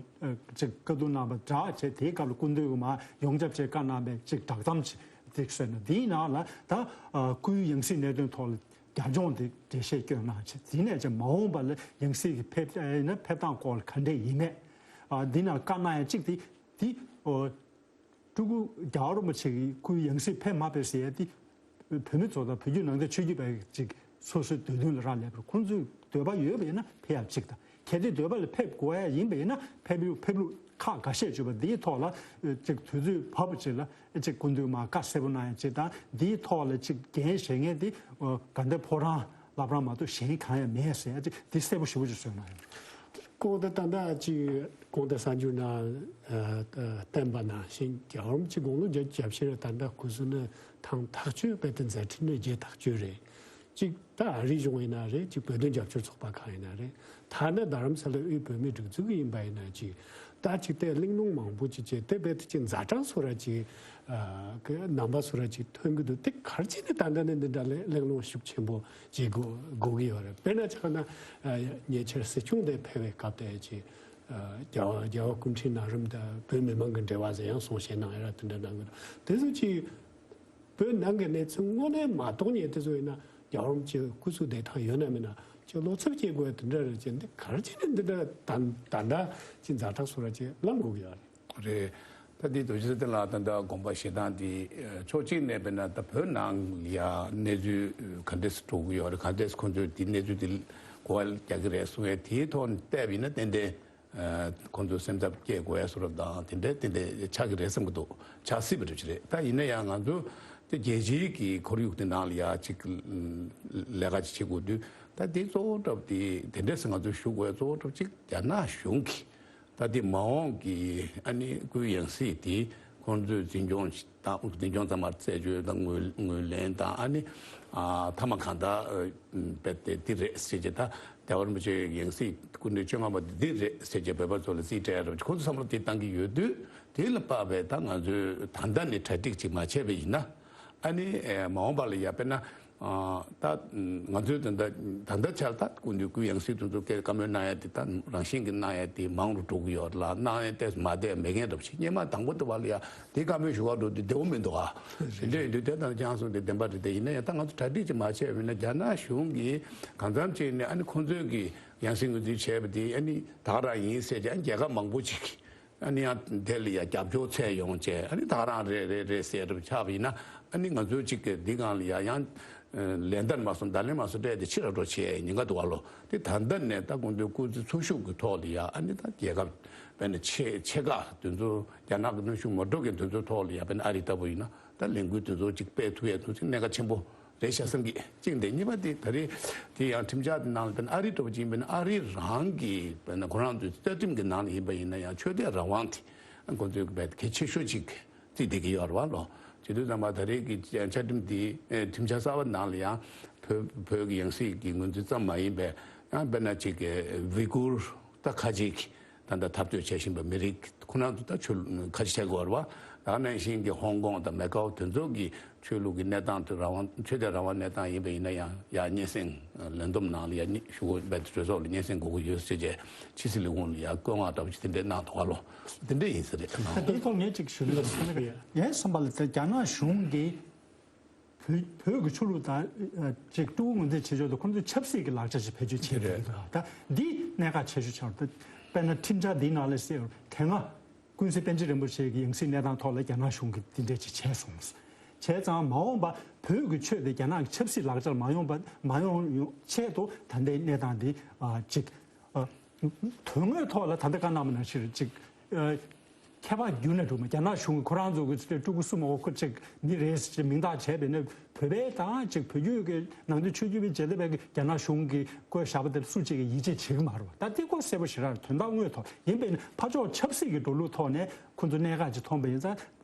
ཅིག་བཀའ་བསྡུར་གནང་བ་འདྲ་བྱས། དེའི་སྐབས་ལ་སྐུ་མདུན་གྱིས་མར་ཡོངས་ཁྱབ་བྱས་བཀའ་གནང་བའི་ཅིག་བསྒྲགས་གཏམ་ཅིག་དེ་བཟོས་ནས་དེའི་ནང་ལ་ད་སྐུའི་ཡང་སྲིད་གནད་དོན་ཐོག་ལ་རྒྱབ་ལྗོངས་དེ་འགྲེལ་བཤད་སྐྱོན་གནང་བྱས། དེ་ནས་ཅིག་མ་འོངས་པ་ལ་ཡང་སྲིད་ཀྱི་ཕེབས་ཨ་ཡིན་ན་ཕེབས་སྟངས་སྐོར་ལ་ག་འདྲས་ཡིན་མེད་འདི་ནང་བཀའ་གནང་ཡ་གཅིག་དེ་དེ་སྤྲུལ་སྐུ་རྒྱལ་བ་རིན་པོ་ཆེ་གི་སྐུའི་ཡང་སྲིད་ཕེབས་མ་ཕེབས་ཟེར་ཡ་དེ་བོད་མི་ཚོ་དང་བོད་བརྒྱུད་ནང་བསྟན་ཆོས་བརྒྱུད་པ་ཅིག་སོ་སོའི་འདོད་འདུན་ལ་རག་ལས་པར་ཁོང་ཚོའི་འདོད་པ་ཡོད་པ་ཡིན་ན་ཕེབས་ཡ་གཅིག་དང་། གལ་ཏེ་འདོད་པ་ལ་ཕེབས་དགོས་ཡ་ཡིན་པ་ཡིན་ན་ཕེབས་ལུགས་ཕེབས་ལུགས་ཁག་འགའ་ཤས་བརྗོད་པ་འདིའི་ཐོག་ལ་ཅིག་དུས་ཚོད་བབ་པ་ཅིག་ལ་ཅིག་སྐུ་མདུན་མར་བཀའ་གསལ་པོ་གནང་ཡ་ཅིག་དང་། འདིའི་ཐོག་ལ་ཅིག་འགན་བཞེས་མཁན་དེ་དགའ་ལྡན་ཕོ་བྲང་བླ་བྲང་མ་གཏོགས་གཞན་གང་ཡང་མེད་ཟེར་ཡ་ཅིག་འདི་གསལ་པོ་ཞེ་པོ་ཅིག་བཟོས་གནང་ཡོད། གོང་དུ་ད་ལྟ་ཅིག་གོང་དུ་གསར་འགྱུར་ནང་ཨ་བསྟན་པ་ནང་བཞིན་རྒྱལ་བ་རིན་པོ་ཆེ་དགུང་ལོ་བརྒྱད་ཅུ་གྱ་བཞི་རེད། ད་ལྟ་སྐུ་གཟུགས་ནི་ཐང་ཐག་ཆོད་དཔེ་དེ་མཛད་འཕྲིན་ནི་རྒྱས་ཐག་ཆོད་རེད། ཅིག་ད་ཨ་རིའི་གཞུང་ཡིན་ན་རེད། ཅིག་བོད་དོན་རྒྱབ་སྐྱོར་ཚོགས་པ་ཁག་ཡིན་ན་རེད། ཐ་ན་རྡ་རམ་ས་ལ་དབུས་བོད་མིའི་སྒྲིག་འཛུགས་ཀྱི་ཡིན་པ་ཡིན་ན་ཅིག་ད་ཅིག་དེ་གླེང་སློང་མང་པོ་ཅིག་བྱས། དེ་རྦད་དེ་ཅིག་ཛ་དྲག་བཟོ་འདྲ་ཅིག་ཨ་གི་རྣམ་པ་བཟོ་འདྲ་ཅིག་ཐོན་གྱི་འདུག་དེ་ག་རེ་བྱས་ནས་ད་ལྟ་ནས་འདི་འདྲ་གླེང་སློང་ཤུགས་ཆེན་པོ་བྱེད་དགོས་དགོས་ཀྱི་ཡོད་རེད། དཔེར་ན་ཆ་བཞག་ན་ཨ་ཉེ་ཆར་སྲིད་སྐྱོང་དེ་ཕེབས་པའི་སྐབས་དེ་ཅིག་ཨ་རྒྱལ་བ་རྒྱལ་བ་སྐུ་ཕྲེང་ན་རིམ་དང་བོད་མི་མང་གི་འབྲེལ་བ་ཟེར་ཡང་གསུང་བཤད་གནང་ཡ་ར་དེ་འདྲ་གནང་གི་འདུག་དེ་ཚོ་ཅིག་བོད་ནང་གི་གནས་ཚུལ་དངོས་གནས་མ་རྟོགས་མཁན་དེ་ཚོ་ཡིན་ན་རྒྱལ་བ་རིན་པོ་ཆེ་སྐུ་གཟུགས་བདེ་ཐང་ཡོད་ན་མེད་ན་ཅིག་བློ་འཚབ་སྐྱེ་དགོས་ཡ་དེ་འདྲ་རེད། ཅིག་འདི་ག་རེ་བྱས་ནས་འདི་འདྲ་ད་ད་འདྲ་ཅིག་ཛ་དྲག་བཟོ་འདྲ་ཅིག་གླེང་དགོས་ཀྱི་ཡོད་རེད། རེད། ད་འདི་རྡོ་རྗེ་ཚེ་བརྟན་ལགས་ད་ལྟ་དགོངས་པ་བཞེས་སྟངས་འདི་ཕྱོགས་གཅིག་ནས་དཔེར་ན་ད་བོད་ནང་ལ་ཡ་གནས་ཚུལ་ག་འདྲས་སེ་འགྲོ་གི་ཡོད་རེད། ག་འདྲས་སེ་ཁོང་ཚོས་འདི་གནས་ཚུལ་འདི་གོ་བ་རྒྱག་གི་རེད་གསུང་ཡས་དེའི་ཐོག་ནས་བལྟས་པ་ཡིན་ན་ཏན་ཏན་ཁོང་ཚོས་སེམས་འཚབ་སྐྱེ་དགོས་ཡ་བཟོ་འདྲ་དང་དེ་འདྲས་ཏན་ཏན་ཆགས་ཀྱི་རེད་བསམ་གྱི་འདུག་ཆགས་སྲིད་པ་འདྲ་ཅིག་རེད། ད་ཡིན་ན་ཡང་ང་ཚོ་དེ་རྒྱལ་སྤྱིའི་གི་ཁོར་ཡུག་དེ་ནང་ལ་ཡ་ཅིག་ལས་ཀ་ཅིག་བྱེད་དགོས་དུས་ད་དེ་གཙོ་བོ་འདྲ་པོ་དེ་དེ་འདྲས་སེ་ང་ཚོས་ཞུ་དགོས་ཡ་གཙོ་བོ་འདྲ་པོ་ཅིག་རྒྱ་ནག་གཞུང་གིས། ད་དེ་མ་འོངས་ཀྱི་ཨ་ནི་སྐུའི་ཡང་སྲིད་དེ་ཁོང་ཚོས་འཛིན་སྐྱོང་དང་འཛིན་སྐྱོང་ཚང་མ་རྩད་གཅོད་དང་ངོས་ངོས་ལེན་དང་ཨ་ནི་ཨ་མཐའ་མ་གང་ལྟར་རྦད་དེ་འདི་རེད་ཟེར་གྱི། ད་རྒྱལ་བ་རིན་པོ་ཆེའི་ཡང་སྲིད་སྐུ་ཕྲེང་བཅོ་ལྔ་པ་འདི་རེད་ཟེར་གྱི་བོད་པ་ཚོ་ལ་རྩིས་སྤྲད་རོགས། ཁོང་ཚོ་བསམ་བློ་དེ་བཏང་གི་ཡོད་དུས། དེ་ལ་དཔག་པའི་ད་ང་ཚོས་ད་ལྟ་ནས་གྲ་སྒྲིག་ཅིག་མ་བྱས་པ་ཡིན་ན། ཨ་ནི་ཨེ་མ་འོངས་པ་ལ་ཡ་དཔེར་ན་ཨ་ད་ང་ཚོས་ད་ལྟ་ད་ལྟ་ཆར་ད་སྐུ་མདུན་སྐུའི་ཡང་སྲིད་དེ་ཚོ་སྐད་བཀའ་མོལ་གནང་ཡ་དེ་ད་རང་བཞིན་གྱི་གནང་ཡ་དེ་མང་རུ་འགྲོ་གི་ཡོད་ལ། གནང་ཡ་ཏོག་ཙམ་མ་བསྡད་མེད་མཁན་འདྲ་པོ་ཞིག་སྔོན་མ་དང་པོ་དེ་བ་ལ་ཡ་དེ་བཀའ་མོལ་ཞུ་བ་འགྲོ་དུས་བདེ་བོ་མི་འདུག་ཨ། དེ་འདྲ་ཡིན་དུས་དེ་དང་ཅང་སོང་དེ་བདེན་པ་རེད། དེ་ཡིན་ན་ཡང་ད་ང་ཚོ་གྲ་སྒྲིག་ཅིག་མ་བྱས་པ་ཡིན་ན། རྒྱ་ནག་གཞུང་གིས་གང་འཚམ་ཅིག་ནས་ཨ་ནི་ཁོང་ཚོས་ཀྱི་ཡང་སྲིད་ངོས་འཛིན་བྱས་པ་དེ་ཨ་ནི་ད་ག་རང་ཡིན་ཟེར་ཀྱང་རྒྱལ་ཁབ་མང་པོ་ཅིག་ཨ་ནི་ཡང་དེ་ལ་ཡང་རྒྱབ་སྐྱོར་འཚོལ་ཡོང་བྱས། ཨ་ནི་ད་ག་རང་རེད་རེད་རེད་ཟེར་རབ་ཆགས་པ་ཡིན་ན། ཨ་ནི་ང་ཚོའི་གཅིག་གི་འདི་སྒང་ལ་ཡང་ཡང་ལན་བརྡ་མ་སོང་བརྡ་ལན་མ་སོང་སྤྲད་དེ་ཕྱིར་ར་འགྲོ་བྱས་ཉེན་ཁ་འདུག་བ་ལོ། དེ་ད་ལྟ་ནས་ད་སྐུ་མདུན་སྐུ་ཚེ་འཚོ་བཞུགས་ཀྱི་ཐོག་ལ་ཡང་ཨ་ནི་ད་རྒྱལ་ཁབ་དཔེར་ན་ཆེ་ཆེ་ཁག་དེ་ཚོ་རྒྱ་ནག་གི་གནོན་ཤུགས་མ་འགྲོ་མཁན་དེ་ཚོའི་ཐོག་ལ་ཡང་དཔེར་ན་ཨ་རི་ལྟ་བུ་ཡིན་ན། ད་ལས་འགུལ་དེ་ཚོ་གཅིག་སྤེལ་ཐུབ་ཡས་དེ་ཚོ་གནད་འགག་ཆེན་པོ་རེད་ཤག་བསམ་གྱི། གཅིག་འདི་གཉིས་པ་དེ་ད་རེས་དེ་ཡང་ཁྲིམས་འཆར་དེ་ནང་ལ་དཔེར་ན་ཨ་རི་འདྲ་པོ་ཅིག་ཡིན་པ་ཡིན་ན། ཨ་རི་རང་གི་དཔེར་ན་ཁོ་རང་ཚོའི་རྩ་ཁྲིམས་ཀྱི་ནང་ལ་ཡིན་པ་ཡིན་ན་ཡང་ཆོས་དད་རང་དབང་དེ་ཁོང་ཚོའི་དཔེ་གལ་ཆེ་ཤོས་ཅིག་བརྩིས་བསྡད་ཀྱི་ཡོད་རེད་བ་ལོ། བྱེད་དུས་ཙམ་པ་ད་རེས་ཀྱི་བཅའ་ཁྲིམས་དེ་ཁྲིམས་འཆར་གསར་པ་ནང་ལ་ཡང་བོད་བོད་ཀྱི་ཡང་སྲིད་ཀྱི་ངོས་འཛིན་ཙམ་མ་ཡིན་པའི་ཡང་དཔེར་ན་ཅིག་གི་ཝི་གུར་ད་ཁ་ཅིག་ད་ལྟ་འཐབ་རྩོད་བྱེད་བཞིན་པའི་མི་རིགས་ཁོ་ན་ཚོ་ད་ཆོས་ཁ་ཆེ་ཆེ་དགོས་རེད་བ། ད་ག་ནང་བཞིན་གྱི་ཧོང་ཀོང་དང་མེ་ཀའོ་དེ་ཚོ་གི་ཆོས་ལུགས་ཀྱི་གནས་སྟངས་དེ་རང་དབང་ཆོས་དད་རང་དབང་གནས་སྟངས་ཡིན་པ་ཡིན་ན་ཡང་ཡ་སྙན་སེང་ལས་བསྡོམས་ནང་ལ་ཡ་ཞུ་དགོས་པའི་གྲོས་ཚོགས་ལ་སྙན་སེང་དགོས་ཀྱི་ཡོད་ཟེར་བྱས་ཕྱི་སྲིད་ལས་ཁུངས་ལ་ཡ་བཀོད་མངགས་འདྲ་པོ་ཞིག་དེ་འདྲས་གནང་འདུག་བ་ལོ། དེ་འདྲས་ཡིན་ས་རེད། དེའི་ཐོག་ངས་ཅིག་ཞུ་ལ་ངས་བསམ་པ་ལ་རྒྱ་ནག་གཞུང་གིས་བོད་བོད་ཀྱི་ཆོས་ལུགས་དང་ཅིག་ཀྲུང་གོ་ངོས་འཛིན་བྱེད་ཕྱོགས་དང་ཁོང་ཚོས་ཆབ་སྲིད་ཀྱི་ལག་ཆ་ཞིག་བེད་སྤྱོད་བྱེད་ཀྱི་ཡོད་པ་ད་འདི་གནད་འགག་ཆེ་ཤོས་ཆགས་རེད། དཔེར་ན་ཁྲིམས་འཆར་འདིའི་ནང་ལ་གསལ་ཡོད་དེ་སྔ་ཀུན་གཟིགས་པཎ་ཆེན་རིན་པོ་ཆེ་གི་ཡང་སྲིད་གནས་སྟངས་ཐོག་ལ་རྒྱ་ནག་གཞུང་གིས་འདི་འདྲས་ཅིག་བྱས་སོང་། བྱས་ཙང་མ་འོངས་པ་བོད་ཀྱི་ཆོས་དེ་རྒྱ་ནག་གི་ཆབ་སྲིད་ལག་ཆར་མ་ཡོང་པ་མ་ཡོང་ཡོང་ཆེད་དུ་ད་ལྟའི་གནས་སྟངས་འདི་ཅིག་དོན་དངོས་ཐོག་ལ་ད་ལྟ་བཀའ་གནང་བ་ནང་བཞིན་ཅིག་ཁྱད་པར་བརྒྱུད་ནས་འགྲོ་མ། རྒྱ་ནག་གཞུང་གིས་ཁོ་རང་ཚོ་གི་ཕྲུ་གུ་གསུམ་འོ་ཁོ་ཅིག་འདི་རེད་ཅེས་མིང་བཏགས་བྱས་པས་ན། བོད་པའི་དང་ཅིག་བོད་བརྒྱུད་ཀྱི་ནང་བསྟན་ཆོས་བརྒྱུད་པའི་བྱེད་ལས་པའི་རྒྱ་ནག་གཞུང་གིས་བཀོད་བཞག་པ་དེར་སུ་གཅིག་གིས་ཡིད་ཆེས་བྱེད་ཀྱི་མ་རེད་བ། ད་དེ་ཁོ་གསལ་པོ་ཞེ་དྲག་རེད། དོན་དག་དངོས་ཐོག་ཡིན་པས་ན་ཕར་ཕྱོགས་ཆབ་སྲིད་ཀྱི་འགྲོ་ལུགས་ཐོག་ནས་ཁོ་ཚོ་གནད་འགག་ཅིག་མཐོང་པ་ཡིན་ཙང་།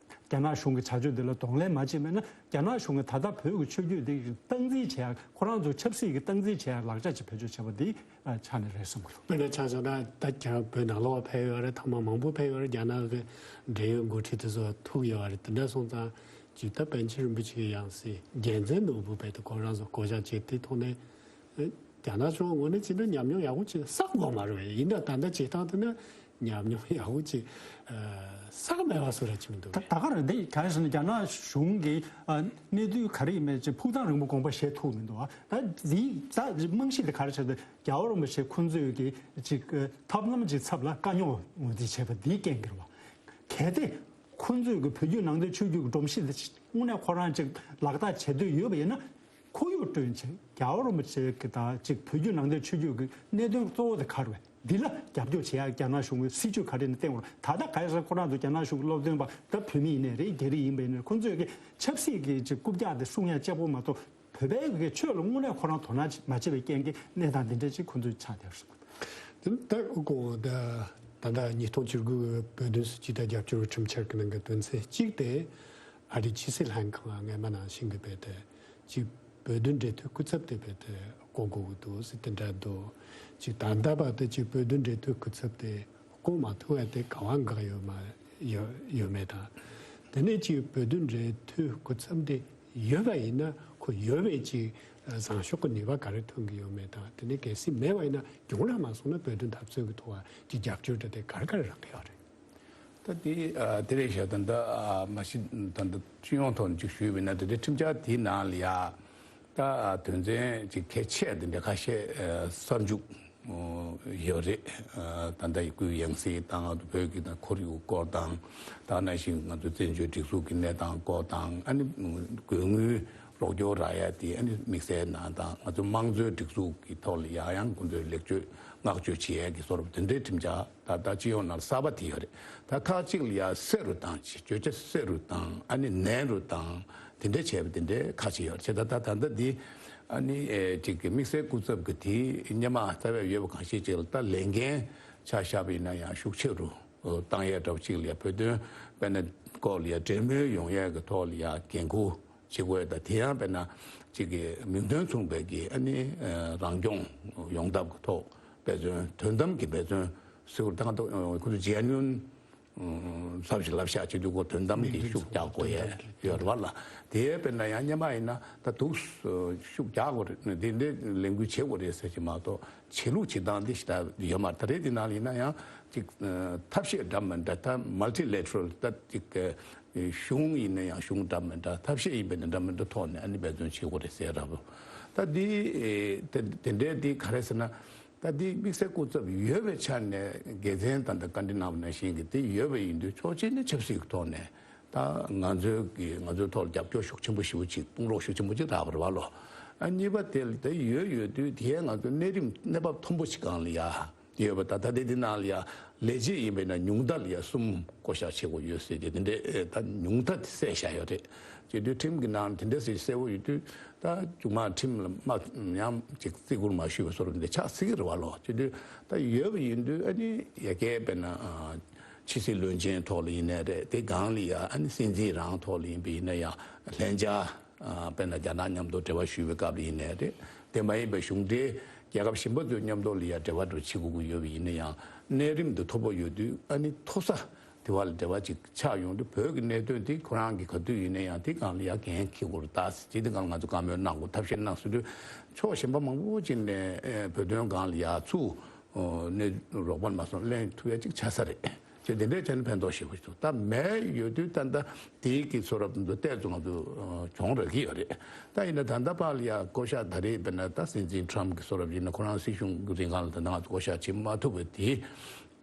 རྒྱ་ནག་གཞུང་གི་བྱ་སྤྱོད་འདི་ལ་གདོང་ལེན་མ་བྱས་པས་ན། རྒྱ་ནག་གཞུང་གིས་ད་ལྟ་བོད་ཀྱི་ཆོས་བརྒྱུད་འདི་སྟངས་འཛིན་བྱེད་ཡག་ཁོ་རང་ཚོ་ཆབ་སྲིད་ཀྱི་སྟངས་འཛིན་བྱེད་ཡག་ལག་ཆ་ཅིག་བེད་སྤྱོད་བྱས་པ་འདི་ཆ་ནས་རེད་བསམ་གྱི་འདུག་དཔེར་ན་ཆ་བཞག་ན་ད་ཁྱེད་རང་བོད་ནང་ལོགས་ཕེབས་ཡོད་རེད། ཐེངས་མ་མང་པོ་ཕེབས་ཡོད་རེད། རྒྱ་ནག་གི་འབྲེལ་ཡོད་འགོ་ཁྲིད་དེ་ཚོ་ཐུག་ཡོད་རེད། དེ་འདྲ་སོང་ཙང་ཇི་ལྟར་པཎ་ཆེན་རིན་པོ་ཆེ་གི་ཡང་སྲིད་རྒྱལ་མཚན་ནོར་བུ་བས་དེ་ཁོ་རང་ཚོ་བསྐོ་བཞག་བྱས་དེ་ཐོག་ནས་རྒྱ་ནག་ཕྱོགས་ངོས་ནས་ཇི་འདྲ་ཉམས་མྱོང་ཡག་པོ་ཅིག་བསགས་དགོས་མ་རེད་པས། ཡིན་ད་ད་ལྟ་བྱེད་སྟངས་དེ་ནི་ཉམས་མྱོང་ཡག་པོ་ཅིག་བསགས་མེད་པ་བཟོ་འདྲ་ཅིག་མི་འདུག་ད་ད་ག་རེད། འདི་ག་རེ་ཟེར་ན་རྒྱ་ནག་གཞུང་གིས་གནས་ཚུལ་ག་རེ་ཡིན་མིན་ཅིག་ཕུགས་ཐང་རིང་པོ་དགོངས་པ་བཞེས་ཐུབ་མི་འདུག་ད་འདི་ད་རྨང་གཞི་དེ་ག་རེ་བྱས་ཏེ་རྒྱལ་བ་རིན་པོ་ཆེ་ཁོང་ཚོས་ཀྱི་ཅིག་ཐབས་ལམ་ཅིག་ཚབ་ལ་དཀའ་རྙོག་ངོས་འཛིན་བྱས་པ་འདིའི་རྐྱེན་གྱིས་རེད་བ། གལ་ཏེ་ཁོང་ཚོས་ཀྱི་བོད་བརྒྱུད་ནང་བསྟན་ཆོས་བརྒྱུད་ཀྱི་སྒྲོམ་གཞི་དེ་དངོས་གནས་ཁོ་རང་ཅིག་ལག་བསྟར་བྱེད་འདོད་ཡོད་པ་ཡིན་ན། ཁོར་ཡུག་བསྐྲུན་བྱས་རྒྱལ་བ་རིན་པོ་ཆེ་གི་དང་ཅིག་བོད་བརྒྱུད་ནང་བསྟན་ཆོས་བརྒྱུད་ཀྱི་གནད་དོན་གཙོ་བོ་དེ་ག་རེ་རེད། འདི་ལ་རྒྱབ་སྐྱོར་བྱེད་ཡག་རྒྱ་ནག་གཞུང་གི་སྲིད་ཇུས་ག་རེ་ནས་བསྟན་དགོས་རེད། ད་ལྟ་ག་རེ་ཟེར་ཁོ་རང་ཚོ་རྒྱ་ནག་གཞུང་གི་སློབ་སྟོན་པ་ད་བོད་མི་ཡིན་ནའི་རེད། རྒྱ་རིགས་ཡིན་པ་ཡིན་ནའི་ཁོང་ཚོས་ཀྱི་ཆབ་སྲིད་ཀྱི་ཅིག་རྐུབ་བཀྱག་དེ་སྲུང་ཡག་གཅིག་པོ་མ་གཏོགས་བོད་པའི་གི་ཆོས་ལ་དངོས་གནས་ཁོ་རང་དོ་སྣང་མ་བྱེད་པའི་རྐྱེན་གྱིས་གནས་སྟངས་འདི་འདྲ་ཅིག་ཁོང་ཚོས་ཆགས་བསྡད་པ་རེད། དེ་ད་ཨོ་ཀོ་ད་ད་ལྟ་ཉིས་སྟོང་བཅུ་དགུ་བོད་དོན་སྲིད་ཇུས་དང་རྒྱབ་སྐྱོར་ཁྲིམས་འཆར་གྱི་ནང་གི་དོན་ཚན་གཅིག་དེ་ཨ་རིའི་ཕྱི་སྲིད་ལྷན་ཁང་སྔོན་མ་ནང་བཞིན་གྱི་བས་ཏེ་གཅིག་བོད་དོན་འབྲེལ་མཐུད་སྐུ་ཚབ་དེ་བས་ཏེ་བསྐོ་དགོས་ཀྱི་འདུག་ཟེར་དེ་འདྲ་འདུག་གཅིག་ད་ལྟ་བར་དུ་གཅིག་བོད་དོན་འབྲེལ་མཐུད་སྐུ་ཚབ་དེ་བསྐོ་མ་ཐུབ་པ་དེ་ག་བ་འགག་ཡོད་མ་ཡོད་ཡོད་མེད་དང་། དེ་ནས་གཅིག་བོད་དོན་འབྲེལ་མཐུད་སྐུ་ཚབ་དེ་ཡོད་པ་ཡིན་ན་ཁོ་ཡོད་པའི་ཅིག་བཟང་ཕྱོགས་ཀྱི་ནུས་པ་ག་རེ་ཐོན་གྱི་ཡོད་མེད་དང་། དེ་ནས་གལ་སྲིད་མེད་པ་ཡིན་ན་རྒྱུན་ར་མ་སོང་ན་བོད་དོན་འཐབ་རྩོད་ཀྱི་ཐོག་ལ་ཅིག་རྒྱབ་སྐྱོར་དེ་དེ་ག་རེ་ག་རེ་རག་གི་ཡོད་རེད། ད་དེ་ཨ་དེ་རེད་ཤག་ད་ལྟ་ཨ་མ་གཞི་ད་ལྟ་སྤྱི་ཡོངས་ཐོག་ནས་ཅིག་ཞུས་པ་ཡིན་ན། དེ་འདྲའི་ཁྲིམས་འཆར་དེའི་ནང་ལ་ཡ་ད་ཨ་དོན་ཚན་ཅིག་གལ་ཆེ་དེ་འདྲ་ཁ་ཤས་ཨ་གསར་འཇུག་ཡོད་རེད། ད་ལྟ་སྐུའི་ཡང་སྲིད་དང་བོད་ཀྱི་དང་ཁོར་ཡུག་སྐོར་དང་། ད་ནང་བཞིན་ང་ཚོ་བཙན་བྱོལ་སྒྲིག་འཛུགས་ཀྱི་གནས་སྟངས་སྐོར་དང་། ཨ་ནི་དགོས་དངུལ་རོགས་སྐྱོར་རག་ཡ་དེ་ཨ་ནི་དམིགས་བསལ་ནང་དང་། ང་ཚོ་དམངས་གཙོའི་སྒྲིག་འཛུགས་ཀྱི་ཐོག་ལ་ཡང་ཡང་ཁོང་ཚོས་ལེགས་བཅོས་བསྔགས་བརྗོད་བྱེད་ཡ་གི་བཟོ་འདྲ་དེ་འདྲའི་ཁྲིམས་འཆར་ད་ལྟ་སྤྱི་ཡོངས་ནང་གསར་པ་དེ་ཡོད་རེད། ད་ཁག་ཅིག་ལ་ཡ་གསལ་རུ་བཏང་། བརྗོད་བྱ་གསལ་རུ་བཏང་། ཨ་ནི་ནན་རུ་བཏང་། དེ་འདྲ་བྱས་པ་དེ་འདྲའི་ཁག་ཅིག་ཡོད་རེད། བྱས་ད་ད་ད་ལྟ་འདི་ཨ་ནི་ཨེ་ཅིག་གི་དམིགས་བསལ་སྐུ་ཚབ་ཀྱི་དེའི་སྔོན་མ་རྩ་བའི་ཡོད་པ་གང་ཞིག་ཅིག་ལ་ད་ལས་འགན་ ཆ་བཞག་པ་ཡིན་ན་ཡང་ཤུགས་ཆེ་རུ་བཏང་ཡས་འདྲ་བོ་ཅིག་ལ་ཡ་བོད་དོན་དཔེར་ན་སྐོར་ལ་ཡ་གྲོས་མོལ་ཡོང་ཡས་ཀྱི་ཐོག་ལ་ཡ་འགན་འཁུར་བྱེད་དགོས་ཡས་དང་། དེ་ཡང་དཔེར་ན་ཅིག་གི་མིང་དོན་མཚུངས་པའི་གི་ཨ་ནི་རང་སྐྱོང་ཡོང་ཐབས་ཀྱི་ཐོག་འབད་བརྩོན། དོན་དམ་གྱི་འབད་བརྩོན་ཟེར་བ་དང་ཁོ་ཚོ་ཇེ་ནུ་ཨིན་ཚབ་ཞིག་ལབ་ཤག་བྱེད་དུས་ཁོ་དོན་དམ་གྱི་ཤུགས་རྒྱག་དགོས་ཡས་ཡོད་རེད་བ་ལ། དེ་དཔེར་ན་ཡང་སྔོན་མ་ཡིན་ན་ད་འདུག་ཤུགས་རྒྱག་དགོས་རེད། དེ་འདྲའི་ལས་འགུལ་བྱེད་དགོས་རེད་ཟེར་གྱི་མ་གཏོགས་བྱེད་ལུགས་བྱེད་སྟངས་འདི་ཞིག་ད་ཡོད་མ་རེད། ད་རེས་འདི་ནང་ལ་ཡིན་ན་ཡང་ཅིག་ཐབས་ཤེས་འདྲ་མི་འདྲ། ད་མལ་ཊི་ལེ་ཊི་རལ། ད་ཅིག་གཞུང་ཡིན་ན་ཡང་གཞུང་འདྲ་མི་འདྲ། ཐབས་ཤེས་ཡིན་པ་ཡིན་ན་འདྲ་མི་འདྲ་ཐོག་ནས་ཨ་ནི་འབད་བརྩོན་བྱེད་དགོས་རེད་ཟེར་ར་བོ། ད་འདི་དེ་དེ་འདྲའི་འདི་ག་རེ་ཟེར་ན། ད་འདི་དམིགས་བསལ་སྐུ་ཚབ་ཡོད་པའི་ཆ་ནས་དགེ་མཚན་དང་ད་བཀའ་འདྲི་གནང་བ་ནང་བཞིན་གྱི་དེ་ཡོད་པ་ཡིན་དུས་ཕྱོགས་གཅིག་ནས་ཆབ་སྲིད་ཀྱི་ཐོག་ནས་ད་ང་ཚོའི་གི་ང་ཚོའི་ཐོག་ལ་རྒྱབ་སྐྱོར་ཤུགས་ཆེན་པོ་ཞེ་པོ་ཅིག་གཏོང་རོགས་ཤུགས་ཆེན་པོ་ཅིག་རག་པ་རེད་བ་ལོ། ཨ་གཉིས་པ་དེ་ལ་དེ་ཡོད་ཡོད་དུས་དེའི་ང་ཚོ་གནས་རིམ་གནས་བབ་མཐོན་པོ་ཞིག་སྒང་ལ་ཡ་ཡོད་པ། ད་ད་ལྟའི་འདི་ནང་ལ་ཡ་ལས་བྱེད་ཡིན་པས་ན་ཉུང་མཐའ་ལ་ཡ་གསུམ་བསྐོ་བཞག་བྱེད་དགོས་ཡོད་ཟེར་གྱི་དེ་འདྲའི་ད་ཉུང་མཐའ་དེ་གསལ་བཞག་ཡོད་རེད། བྱེད་དུས་ཁྲིམས་ཀྱི་ནང་དེ་འདྲ་ཟེར་གསལ་བོ་ཡོད་དུས་ད་མཇུག་མ་ཁྲིམས་ལ་མ་ཡང་ཅིག་བརྩི་བཀུར་མ་ཞུས་པ་བཟོ་འདྲ་འདི་ཆགས་སྲིད་ཀྱི་རེད་བ་ལོ། བྱེད་དུས་ད་ཡོད་པ་ཡིན་དུས་ཨ་ནི་ཡ་གིའི་དཔེར་ན་ཕྱི་སྲིད་བློན་ཆེན་ཐོག་ལ་ཡིན་ནའི་རེད། དེ་སྒང་ལ་ཡ་ཨ་ནི་སྲིད་འཛིན་རང་ཐོག་ལ་ཡིན་པ་ཡིན་ན་ཡང་ལྷན་རྒྱས། དཔེར་ན་རྒྱ་ནག་མཉམ་དུ་འབྲེལ་བ་ཞུ་བའི་སྐབས་ལ་ཡིན་ནའི་རེད། དེ་མ་ཡིན་པའི་གཞུང་འབྲེལ་རྒྱལ་ཁབ་གཞན་པ་ཚོའི་མཉམ་དུ་ལ་ཡང་འབྲེལ་བ་འགྲོ་བྱེད་དགོས་ཀྱི་ཡོད་པ་ཡིན་ན་ཡང་གནས་རིམ་དུ་མཐོ་པོ་ཡོད་དུས་ཨ་ནི་མཐོ་ས་དེ་བ་ལ་འབྲེལ་བ་ཅིག་ཆགས་ཡོང་དུས་བོད་ཀྱི་གནད་དོན་དེ་ཁོ་རང་གི་ག་དུས་ཡིན་ན་ཡང་དེ་སྒང་ལ་ཡང་འགན་འཁྱེར་དགོས་རེད། ད་ཅི་དེ་སྒང་ལ་ང་ཚོ་བཀའ་མོལ་གནང་དགོས། ཐབས་ཤེས་གནང་ཟེར་དུས་ཕྱོགས་གཞན་པ་མང་པོ་ཅིག་ནས་བོད་དོན་སྒང་ལ་ཡ་ཚུར་ནས་རོགས་པ་མ་སོང་ལེན་ཐུབ་ཡ་ཅིག་ཆགས་ས་རེད། ཅེས་དེ་འདྲའི་ཆ་ནས་ཕན་ཐོགས་ཞེ་པོ་ཞིག་འདུག་ད་མེད་ཡོད་དུས་ད་ལྟ་དེའི་གི་ཚོ་རབས་འདི་ཏོག་ཙམ་ང་ཚོ་གྱོང་རག་གི་ཡོད་རེད། ད་ཡིན་ན་ད་ལྟ་བར་ལ་ཡ་བསྐོ་བཞག་ད་རེས་དཔེར་ན་ད་སྲིད་འཛིན་ཊམ་གི་ཚོ་རབས་ཡིན་ན་ཁོ་རང་སྲིད་གཞུང་གི་རིང་ལ་ད་ལྟ་ང་ཚོ་བསྐོ་བཞག་བྱེད་མ་ཐུབ་པ་དེ་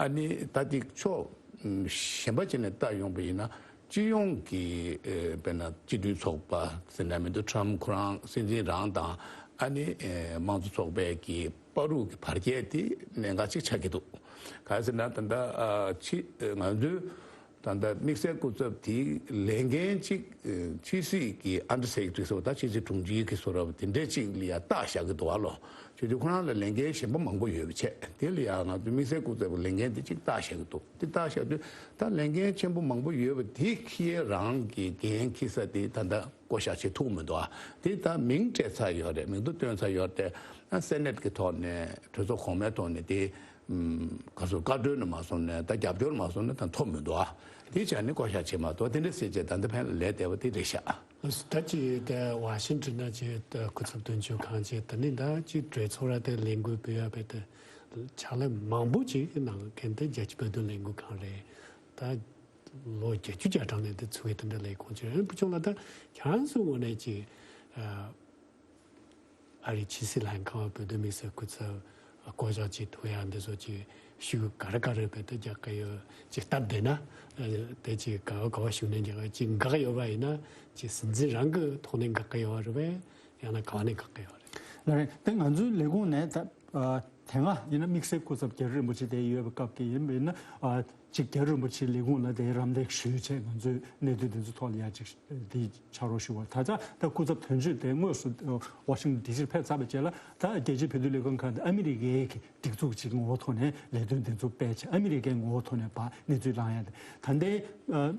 ཨ་ནི་ད་དེ་ཕྱོགས་གཞན་པ་ཅིག་ནས་ལྟ་ཡོང་པ་ཡིན་ན་སྤྱི་ཡོངས་ཀྱི་དཔེར་ན་སྤྱི་འཐུས་ཚོགས་པ་ཟེར་ན་མི་འདུག་ཊམ་ཁོ་རང་སྲིད་འཛིན་རང་དང་ཨ་ནི་དམངས་གཙོ་ཚོགས་པའི་གི་བར་དུ་གི་བར་ཁྱད་དེ་གནད་འགག་ཅིག་ཆགས་ཀྱི་འདུག་གང་ཟེར་ན་ད་ལྟ་ཕྱི་ང་ཚོའི་ད་ལྟ་དམིགས་བསལ་སྐུ་ཚབ་དེའི་ལས་འགན་ཅིག་ཕྱི་སྲིད་ཀྱི་ཨན་ཌར་སེག་རེ་ཊ་རི་ཟེར་བ་ད་ཕྱི་སྲིད་དྲུང་ཆེ་གི་ཚོ་རབས་དེ་འདྲས་ཅིག་ལ་ཡ་བཏགས་བཞག་གི་འདུག་བ་ལོ། བྱེད་དུས་ཁོ་རང་ལ་ལས་འགན་གཞན་པ་མང་པོ་ཡོད་པ་བྱས་དེ་ལ་ཡ་ང་ཚོའི་དམིགས་བསལ་སྐུ་ཚབ་ཀྱི་ལས་འགན་དེ་ཅིག་བཏགས་བཞག་གི་འདུག་དེ་བཏགས་བཞག་དུས་ད་ལས་འགན་ཆེན་པོ་མང་པོ་ཡོད་པ་དེ་འཁྱེར་རང་གི་འགན་འཁྱེར་ས་དེ་ད་ལྟ། བསྐོ་བཞག་བྱེད་ཐུབ་མི་འདུག་ཨ། དེ་ད་མིང་སྤྲད་ཚར་ཡོད་རེད། མིང་ཐོ་བཏོན་ཚར་ཡོད་རེད་དེ། ཨ་སེ་ནེ་ཊི་གི་ཐོག་ནས་གྲོས་ཚོགས་གོང་མའི་ཐོག་ནས་དེ་ཨམ་ག་ཚོད་བཀའ་འཁྲོལ་ནས་མ་སོང་ནས་ད་རྒྱབ་སྐྱོར་མ་སོང་ནས་ད་ཐོབ་མི་འདུག་ཨ། དེ་བྱས་ནས་བསྐོ་བཞག་བྱེད་མ་ཐུབ་དེ་འདྲ་ཟེར་བྱས་ད་ལྟ་ཕན་ལས་བསྡད་པ་དེ་རེད་ཤག་ད་ཅི་དེ་ཝ་ཤིང་ཊོན་ན་ཅི་ད་སྐུ་ཚབ་དོན་གཅོད་ཁང་ཅི་ད་ནི་ད་ཅི་གྲོས་ཚོགས་ར་དེ་ལས་འགུལ་སྤེལ་ཡ་བས་དེ་ཕྱག་ལས་མང་པོ་ཅིག་གནང་མཁན་དེ་རྒྱལ་སྤྱི་བོད་དོན་ལས་འགུལ་ཁང་རེད། ད། ལོ་བརྒྱད་ཅུ་གྱ་གྲངས་ནས་འདི་ཚུགས་ཡོད་དེ་འདྲ་ལས་ཁུངས་ཅིག་ཡོད། བུ་ཆུང་ལགས་ད་ཁྱེད་རང་ཚོའི་ངོས་ནས་ཅིག་ཨ་ཨ་རིའི་ཕྱི་སྲིད་ལྷན་ཁང་བ་བོད་དོན་དམིགས་བསལ་སྐུ་ཚབ་བསྐོ་བཞག་ཅིག་ཐུབ་ཡག་འདི་ཚོ་ཅིག་ཤུགས་ག་རེ་ག་རེ་བས་ད་རྒྱག་གི་ཡོད་ཅིག་སྟབས་བདེ་ན་ཨ་དེ་ཅིག་ག་བ་ག་བ་ཤུགས་ནས་རྒྱག་གི་ཅིག་འགག་ཡོད་པ་ཡིན་ན་ཅིག་སྲིད་འཛིན་རང་གི་ཐོག་ནས་འགག་གི་ཡོད་པ་རེད་པས། ཡང་ན་ག་བ་ནས་འགག་གི་ཡོད་རེད། ལགས་རེད། དེ་ང་ཚོའི་ལས་ཁུངས་ནས་ད་ཨ་དེ་སྔ་ཡིན་ན་དམིགས་བསལ་སྐུ་ཚབ་རྒྱ་རི་རིན་པོ་ཆེ་དེ་ཡོད་པའི་སྐབས་ཀྱི་ཡིན་པ་ཡིན་ན་ཨ་ཅིག་རྒྱ་རི་རིན་པོ་ཆེའི་ལས་ཁུངས་ལ་དེ་རམ་འདེགས་ཞུས་བྱས་ང་ཚོས་གནད་དོན་དེ་ཚོ་ཐོག་ལ་ཡ་ཅིག་དེ་ཕྱག་རོགས་ཞུ་བ། ད་ཆ་ད་སྐུ་ཚབ་དོན་གཅོད་དེ་དངོས་སུ་ཝ་ཤིང་ཊོན་ཌི་སི་ཕེབས་ཚར་བའི་རྗེས་ལ་ད་རྒྱལ་སྤྱིའི་བོད་དོན་ལས་ཁུངས་ཁང་དེ་ཨ་མི་རི་ཀའི་གི་སྒྲིག་འཛུགས་ཅིག་ངོ་བོ་ཐོག་ནས་ལས་དོན་དེ་ཚོ་སྤེལ་བྱས་ཨ་མི་རི་ཀའི་ངོ་བོ་ཐོག་ནས་ཕར་གནས་ཚུལ་བླང་ཡ་དེ་ད་ལྟའི་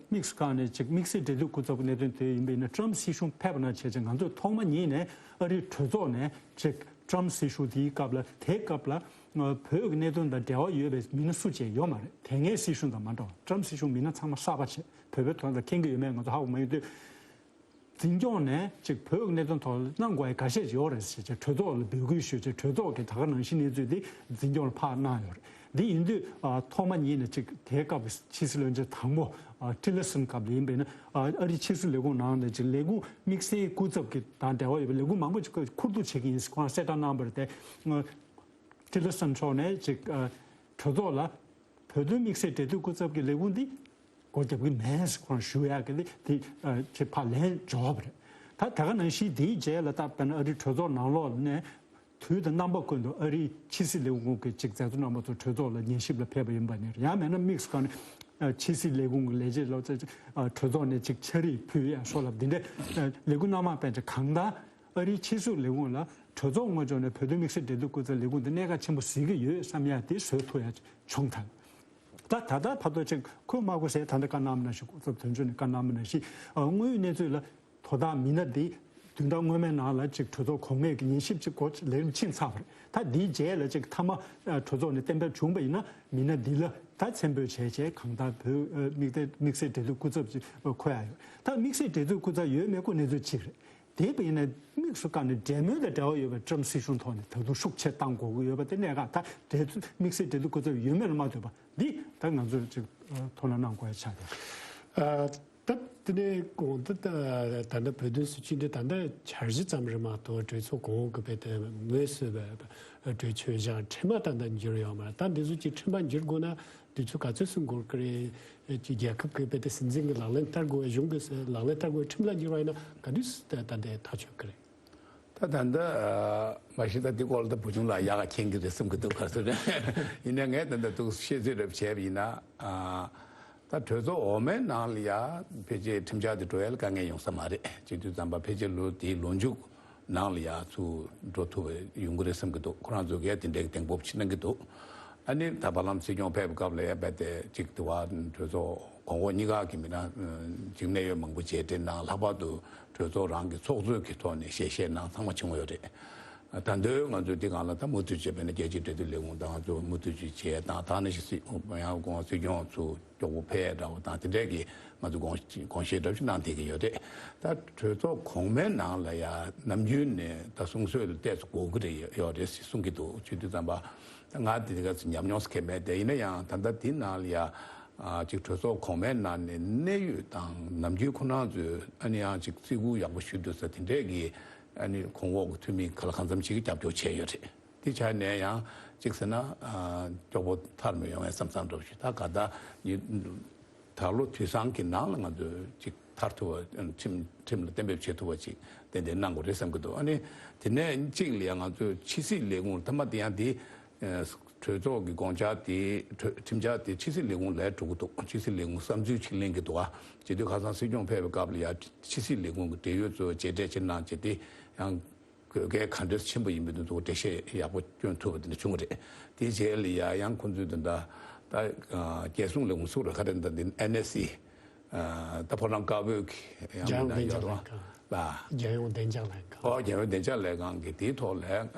དམིགས་སུ་བཀར་ནས་ཅིག་དམིགས་བསལ་འབྲེལ་མཐུད་སྐུ་ཚབ་ཀྱི་གནད་དོན་དེ་ཡིན་པ་ཡིན་ན་ཊམ་སྲིད་གཞུང་ཕེབས་པ་ནང་བྱས་ཙང་ང་ཚོས་ཐོག་མ་ཉིད་ནས་ཨ་རིའི་གྲོས་ཚོགས་ནས་ཅིག་ཊམ་སྲིད་གཞུང་དེའི་སྐབས་ལ་དེའི་སྐབས་ལ་བོད་ཀྱི་གནད་དོན་དང་འབྲེལ་བ་ཡོད་པའི་མི་སྣ་སུ་ཅིག་ཡོད་མ་རེད། དེ་སྔའི་སྲིད་གཞུང་དང་མ་འདྲ་བ། ཊམ་སྲིད་གཞུང་མི་སྣ་ཚང་མ་གསར་པ་བྱས་བོད་པའི་དོན་དག་མཁྱེན་གྱི་ཡོད་མེད་ང་ཚོ་ཧ་གོ་མ་ཡོང་དུས། འཛིན་སྐྱོང་ནས་ཅིག་བོད་ཀྱི་གནད་དོན་ཐོག་ལ་གནང་དགོས་ཡ་འགའ་ཤས་ཡོད་རེད་ཟེར་བྱས་གྲོས་ཚོགས་ལ་འབོད་སྐུལ་ཞུས་བྱས་གྲོས་ཚོགས་ཀྱིས་ད་ག་ནང་བཞིན་གནས་ཚུལ་འདི་འཛིན་སྐྱོང་ལ་ཕར་གནང་ཡོད་རེད། འདི་ཡིན་དུས་ཨ་ཐོག་མ་ཉིད་ནས་ཅིག་དེའི་སྐབས་ཀྱི་ཕྱི་སྲིད་བློན་ཆེན་དང་པོ་ཨ་ཊི་ལར་སན་སྐབས་ལ་ཡིན་པས་ན་ཨ་ཨ་རིའི་ཕྱི་སྲིད་ལས་ཁུངས་ནང་ནས་ཅིག་ལས་ཁུངས་དམིགས་བསལ་སྐུ་ཚབ་ཀྱི་དང་འབྲེལ་བ་ཡོད་པའི་ལས་ཁུངས་མང་པོ་ཅིག་ཁུར་འདུག་བྱེད་ཀྱི་ཡིན་ཟེར་ཁོང་གསལ་བསྒྲགས་གནང་བ་རེད་དེ། ཊི་ལར་སན་མཆོག་ནས་ཅིག་ཨ་གྲོས་ཚོགས་ལ་བོད་དོན་དམིགས་བསལ་འབྲེལ་མཐུད་སྐུ་ཚབ་ཀྱི་ལས་ཁུངས་འདི་སྒོ་རྒྱབ་ཀྱི་མེད་ཟེར་ཁོང་ཞུ་ཡག་གི་དེ་དེ་ཨ་ཅིག་ཕར་ལན་འབྱོར་བ་རེད། ད་ད་ག་ནང་བཞིན་དེའི་རྗེས་ལ་ད་དཔེར་ན་ཨ་རིའི་གྲོས་ཚོགས་ནང་ལོགས་ནས་དུས་དང་རྣམ་པ་ཀུན་ཏུ་ཨ་རིའི་ཕྱི་སྲིད་ལས་ཁུངས་ཀྱི་ཅིག་མཛད་གཙོ་རྣམ་པ་ཚོ་གྲོས་ཚོགས་ལ་ཉན་ཞིབ་ལ་ཕེབས་པ་ཡིན་པ་ནི་ཡང་མིན་ན་དམིགས་སུ་བཀར་ནས་ཨ་ཕྱི་སྲིད་ལས་ཁུངས་ཀྱི་ལས་བྱེད་ལ་ཨ་གྲོས་ཚོགས་ནས་ཅིག་ཕྱག་བྲིས་ཕུལ་ཡ་སོགས་ལ་འདི་འདྲའི་ཨ་ལས་འགུལ་སྣ་མང་སྤེལ་ཏེ་གང་ལྟར། ཨ་རིའི་ཕྱི་སྲིད་ལས་ཁུངས་ལ་གྲོས་ཚོགས་ངོས་ཕྱོགས་ནས་བོད་དོན་དམིགས་བསལ་འབྲེལ་མཐུད་སྐུ་ཚབ་ལས་ཁུངས་འདི་གནད་འགག་ཆེན་པོ་གཟིགས་ཀྱི་ཡོད་བསམ་ཡ་དེ་བཟོ་ཐུབ་ཡ་བྱུང་ཐལ། ད་ད་ལྟ་བར་དུ་ཅིག་ཁོས་མ་གོ་ཟེར་ད་ལྟ་བཀའ་གནང་མི་ནང་བཞིན་སྐུ་ཚབ་དོན་གཅོད་ནས་བཀའ་གནང་མི་ནང་བཞིན་ཨ་དངོས་ཡོད་གནས་ཚུལ་ལ་དོ་བདག་མི་སྣ་འདི་བདུན་ཕྲག་སྔོན་མའི་ནང་ལ་ཅིག་གྲོས་ཚོགས་གོང་མས་ཀྱི་ཉན་ཞིབ་ཅིག་འགོ་ལས་རིམ་ཕྱིན་ཚར་བ་རེད། ད་འདིའི་རྗེས་ལ་ཅིག་མཐའ་མ་ཨ་གྲོས་ཚོགས་ནས་གཏན་འབེབས་བྱུང་བ་ཡིན་ན་མི་སྣ་འདི་ལ་ད་མཚན་འབོད་བྱས་བྱས་གང་ལྟར་བོད་ཨ་དམིགས་བསལ་དམིགས་བསལ་འབྲེལ་མཐུད་སྐུ་ཚབ་ཅིག་འཁོད་ཡ་ཡོད། ད་དམིགས་བསལ་འབྲེལ་མཐུད་སྐུ་ཚབ་ཡོད་མེད་ཁོ་གནས་ཚུལ་གཅིག་རེད། དེ་བས་ན་དམིགས་སུ་བཀར་ནས་འབྲེལ་མོལ་དང་འབྲེལ་བ་ཡོད་པའི་ཊམ་སྲིད་གཞུང་ཐོག་ནས་ད་དུང་ཤུགས་ཆེ་བཏང་དགོས་ཀྱི་ཡོད་པ་དེ་གནད་འགག་ད་འབྲེལ་མཐུད་དམིགས་བསལ་འབྲེལ་མཐུད་སྐུ་ཚབ་ཡོད་མེད་ལ་མ་ལྟོས་པ་འདི་ད་ང་ཚོས་ཅིག་ཐུགས་སྣང་གནང་དགོས་ཡ་ཆགས་ཏེ། ད་དེ་ནས་གོང་དུ་ད་ད་ལྟ་བོད་དོན་སྲིད་བྱུས་འདི་ད་ལྟ་འཆར་གཞི་ཙམ་རེད་མ་གཏོགས་གྲོས་ཚོགས་གོང་འོག་གི་བེད་དེ་ངོས་བཟུང་བའི་གྲོས་ཆོད་བཞག་ཁྲིམས་མ་ད་ལྟ་འགྱུར་ཡོད་མ་རེད། ད་འདི་ཚོ་ཅིག་ཁྲིམས་མ་འགྱུར་དགོས་ན། དུས་ཚོད་ག་ཚོད་སུ་འགོར་གི་རེད། ཅིག་རྒྱལ་ཁབ་ཀྱི་དཔེ་དེ་སྲིད་འཛིན་གྱི་ལག་ལེན་བསྟར་དགོས་པའི་གཞུང་གི་ལག་ལེན་བསྟར་དགོས་པའི་ཁྲིམས་ལ་འགྱུར་བ་ཡིན་ན་ག་དུས་སུ་ད་ལྟ་ཐག་ཆོད་ཀྱི་རེད། ད་ད་ལྟ་མ་གཞི་ད་འདི་སྐོར་ལ་ད་བུ་ཆུང་ལགས་ཡག་ག་མཁྱེན་གྱི་རེད་བསམ་གྱི་འདུག་ག་ཚོད་རེད། ཡིན་ནའི་ངས་ད་ལྟ་འདུག་ཤེས་ཚོད་རེ་བྱས་པ་ཡིན་ན་ད་གྲོས་ཚོགས་འོག་མའི་ནང་ལ་ཡ་ཕལ་ཆེར་ཁྲིམས་འཆར་དེ་འགྲོ་ཡ་ལ་དཀའ་ངལ་ཡོང་ས་མ་རེད། བྱེད་དུས་ཙམ་པ་ཕལ་ཆེར་ལོ་དེའི་ལོ་མཇུག་ནང་ལ་ཡ་ཚུར་འགྲོ་ཐུབ་པ་ཡོང་གི་རེད་བསམ་གྱི་འདུག་ཁོ་རང་ཚོ་གས་དེ་འདྲའི་གདེང་སྤོབས་ཆེ་གནང་གི་འདུག་ཨ་ནི་ད་བར་ལམ་སྲིད་སྐྱོང་ཕེབས་སྐབས་ལ་ཡ་རྦད་དེ་གཅིག་དེ་བ་གྲོས་ཚོགས་གོང་འོག་གཉིས་ཀ་གི་མི་སྣ་ཅིག་གནད་ཡོད་མང་པོ་མཇལ་འཕྲད་གནང་། ལྷག་པར་དུ་གྲོས་ཚོགས་རང་གི་ཚོགས་གཙོས་ཀྱི་ཐོག་ནས་ཞལ་བཞེས་གནང་ཚང་མ་བྱུང་ཡོད་རེད། ད་དུང་ང་ཚོས་འདི་སྒང་ལ་ད་མུ་མཐུད་བྱས་པ་ཡིན་ན་རྒྱལ་སྤྱིའི་འབྲེལ་མཐུད་ལས་ཁུངས་དང་ང་ཚོ་མུ་མཐུད་ཅིག་བྱས་དང་ད་ནང་བཞིན་སྲིད་ཡང་གོང་སྲིད་སྐྱོང་ཚོ་མགྱོགས་པོ་ཕེབས་འདྲ་བོ་དང་དེ་འདྲས་ཀྱི་ང་ཚོ་དགོངས་དགོངས་བཞེས་འདྲ་བོ་ཞིག་གནང་བསྡད་ཀྱི་ཡོད་རེད། ད་གྲོས་ཚོགས་གོང་མའི་ནང་ལ་ཡ་ནམ་རྒྱུན་ནས་ད་གསུང་སྲོལ་ལ་ཏོག་ཙམ་གོ་གི་རེད་ཡོད་རེད་ཟེར་གསུང་གི་འདུག་བྱེད་དུས་ཙམ་པ་ད་ང་དེ་ག་ཚོད་ཉམས་མྱོང་ཟེར་མཁན་མེད་དེ། ཡིན་ན་ཡང་ད་ལྟ་དེ་ནང་ལ་ཡ་ཅིག་གྲོས་ཚོགས་གོང་མའི་ནང་ནས་གནད་ཡོད་དང་ནམ་རྒྱུན་ཁོ་རང་ཚོས་ཨ་ནི་ཡང་ཅིག་བརྩི་བཀུར་ཡག་པོ་ཞུ་འདུག་ས་དེ་འདྲས་ཀྱི་ཨ་ནི་གོང་འོག་གི་འཐུས་མི་ག་ལ་གང་འཚམ་ཞིག་གིས་རྒྱབ་སྐྱོར་བྱས་ཡོད་རེད། དེ་ཆ་ནས་ཡང་གཅིག་ཟེར་ན་ཨ་མགྱོགས་པོ་མཐར་མི་ཡོང་བའི་བསམ་བསམ་འདྲ་བོ་ཞིག་ད་ག་ད་ཡིན། ད་ལོ་དུས་སང་གི་ནང་ལ་ང་ཚོས་གཅིག་མཐར་ཐུག་པ་ཁྲིམས་ཁྲིམས་ལ་གཏན་འབེབས་བྱེད་ཐུབ་པ་ཅིག་ཏན་ཏན་གནང་དགོས་རེད་བསམ་གྱི་འདུག་ཨ་ནི་དེ་ནས་གཅིག་ལ་ཡང་ང་ཚོས་ཕྱི་སྲིད་ལས་ཁུངས་ཐ་མ་དེ་ཡང་དེ་གྲོས་ཚོགས་ཀྱི་དགོངས་འཆར་དེ་གྲོས་ཁྲིམས་འཆར་དེ་ཕྱི་སྲིད་ལས་ཁུངས་ལ་འགྲོ་གི་འདུག་ཕྱི་སྲིད་ལས་ཁུངས་བསམ་ཚུལ་ཕྱིར་ལེན་གྱི་འདུག་ཨ་བྱེད་དུས་ཁ་སང་སྲིད་སྐྱོང་ཕེབས་པའི་སྐབས་ལ་ཡང་ཕྱི་སྲིད་ལས་ཁུངས་ཀྱི་འབྲེལ་ཡོད་ཚོས་མཇལ་འཕྲད་ཅིག་གནང་བྱས་ཏེ་ཡང་། དགོས་གལ་ག་འདྲ་ཆེན་པོ་ཡིན་པའི་དོན་དུ་འགྲེལ་བཤད་ཡག་པོ་སྐྱོན་ཐུབ་པ་དེ་འདྲ་བྱུང་བ་རེད། དེའི་རྗེས་ལ་ཡ་ཡང་ཁོང་ཚོས་དེ་འདྲ་ད་རྒྱལ་སྲུང་ལས་ཁུངས་སུ་ར་ཁ་རེ་འདྲ་འདི་ཨེན་ཨེས་སི་ད་ཕོ་བྲང་དཀར་པོའི་གི་ཡང་རྒྱལ་ཡོངས་བདེ་འཇགས་ལྷན་ཁང་ལ་རྒྱལ་ཡོངས་བདེ་འཇགས་ལྷན་ཁང་ཨོ་རྒྱལ་ཡོངས་བདེ་འཇགས་ལྷན་ཁང་གི་དེའི་ཐོག་ལ་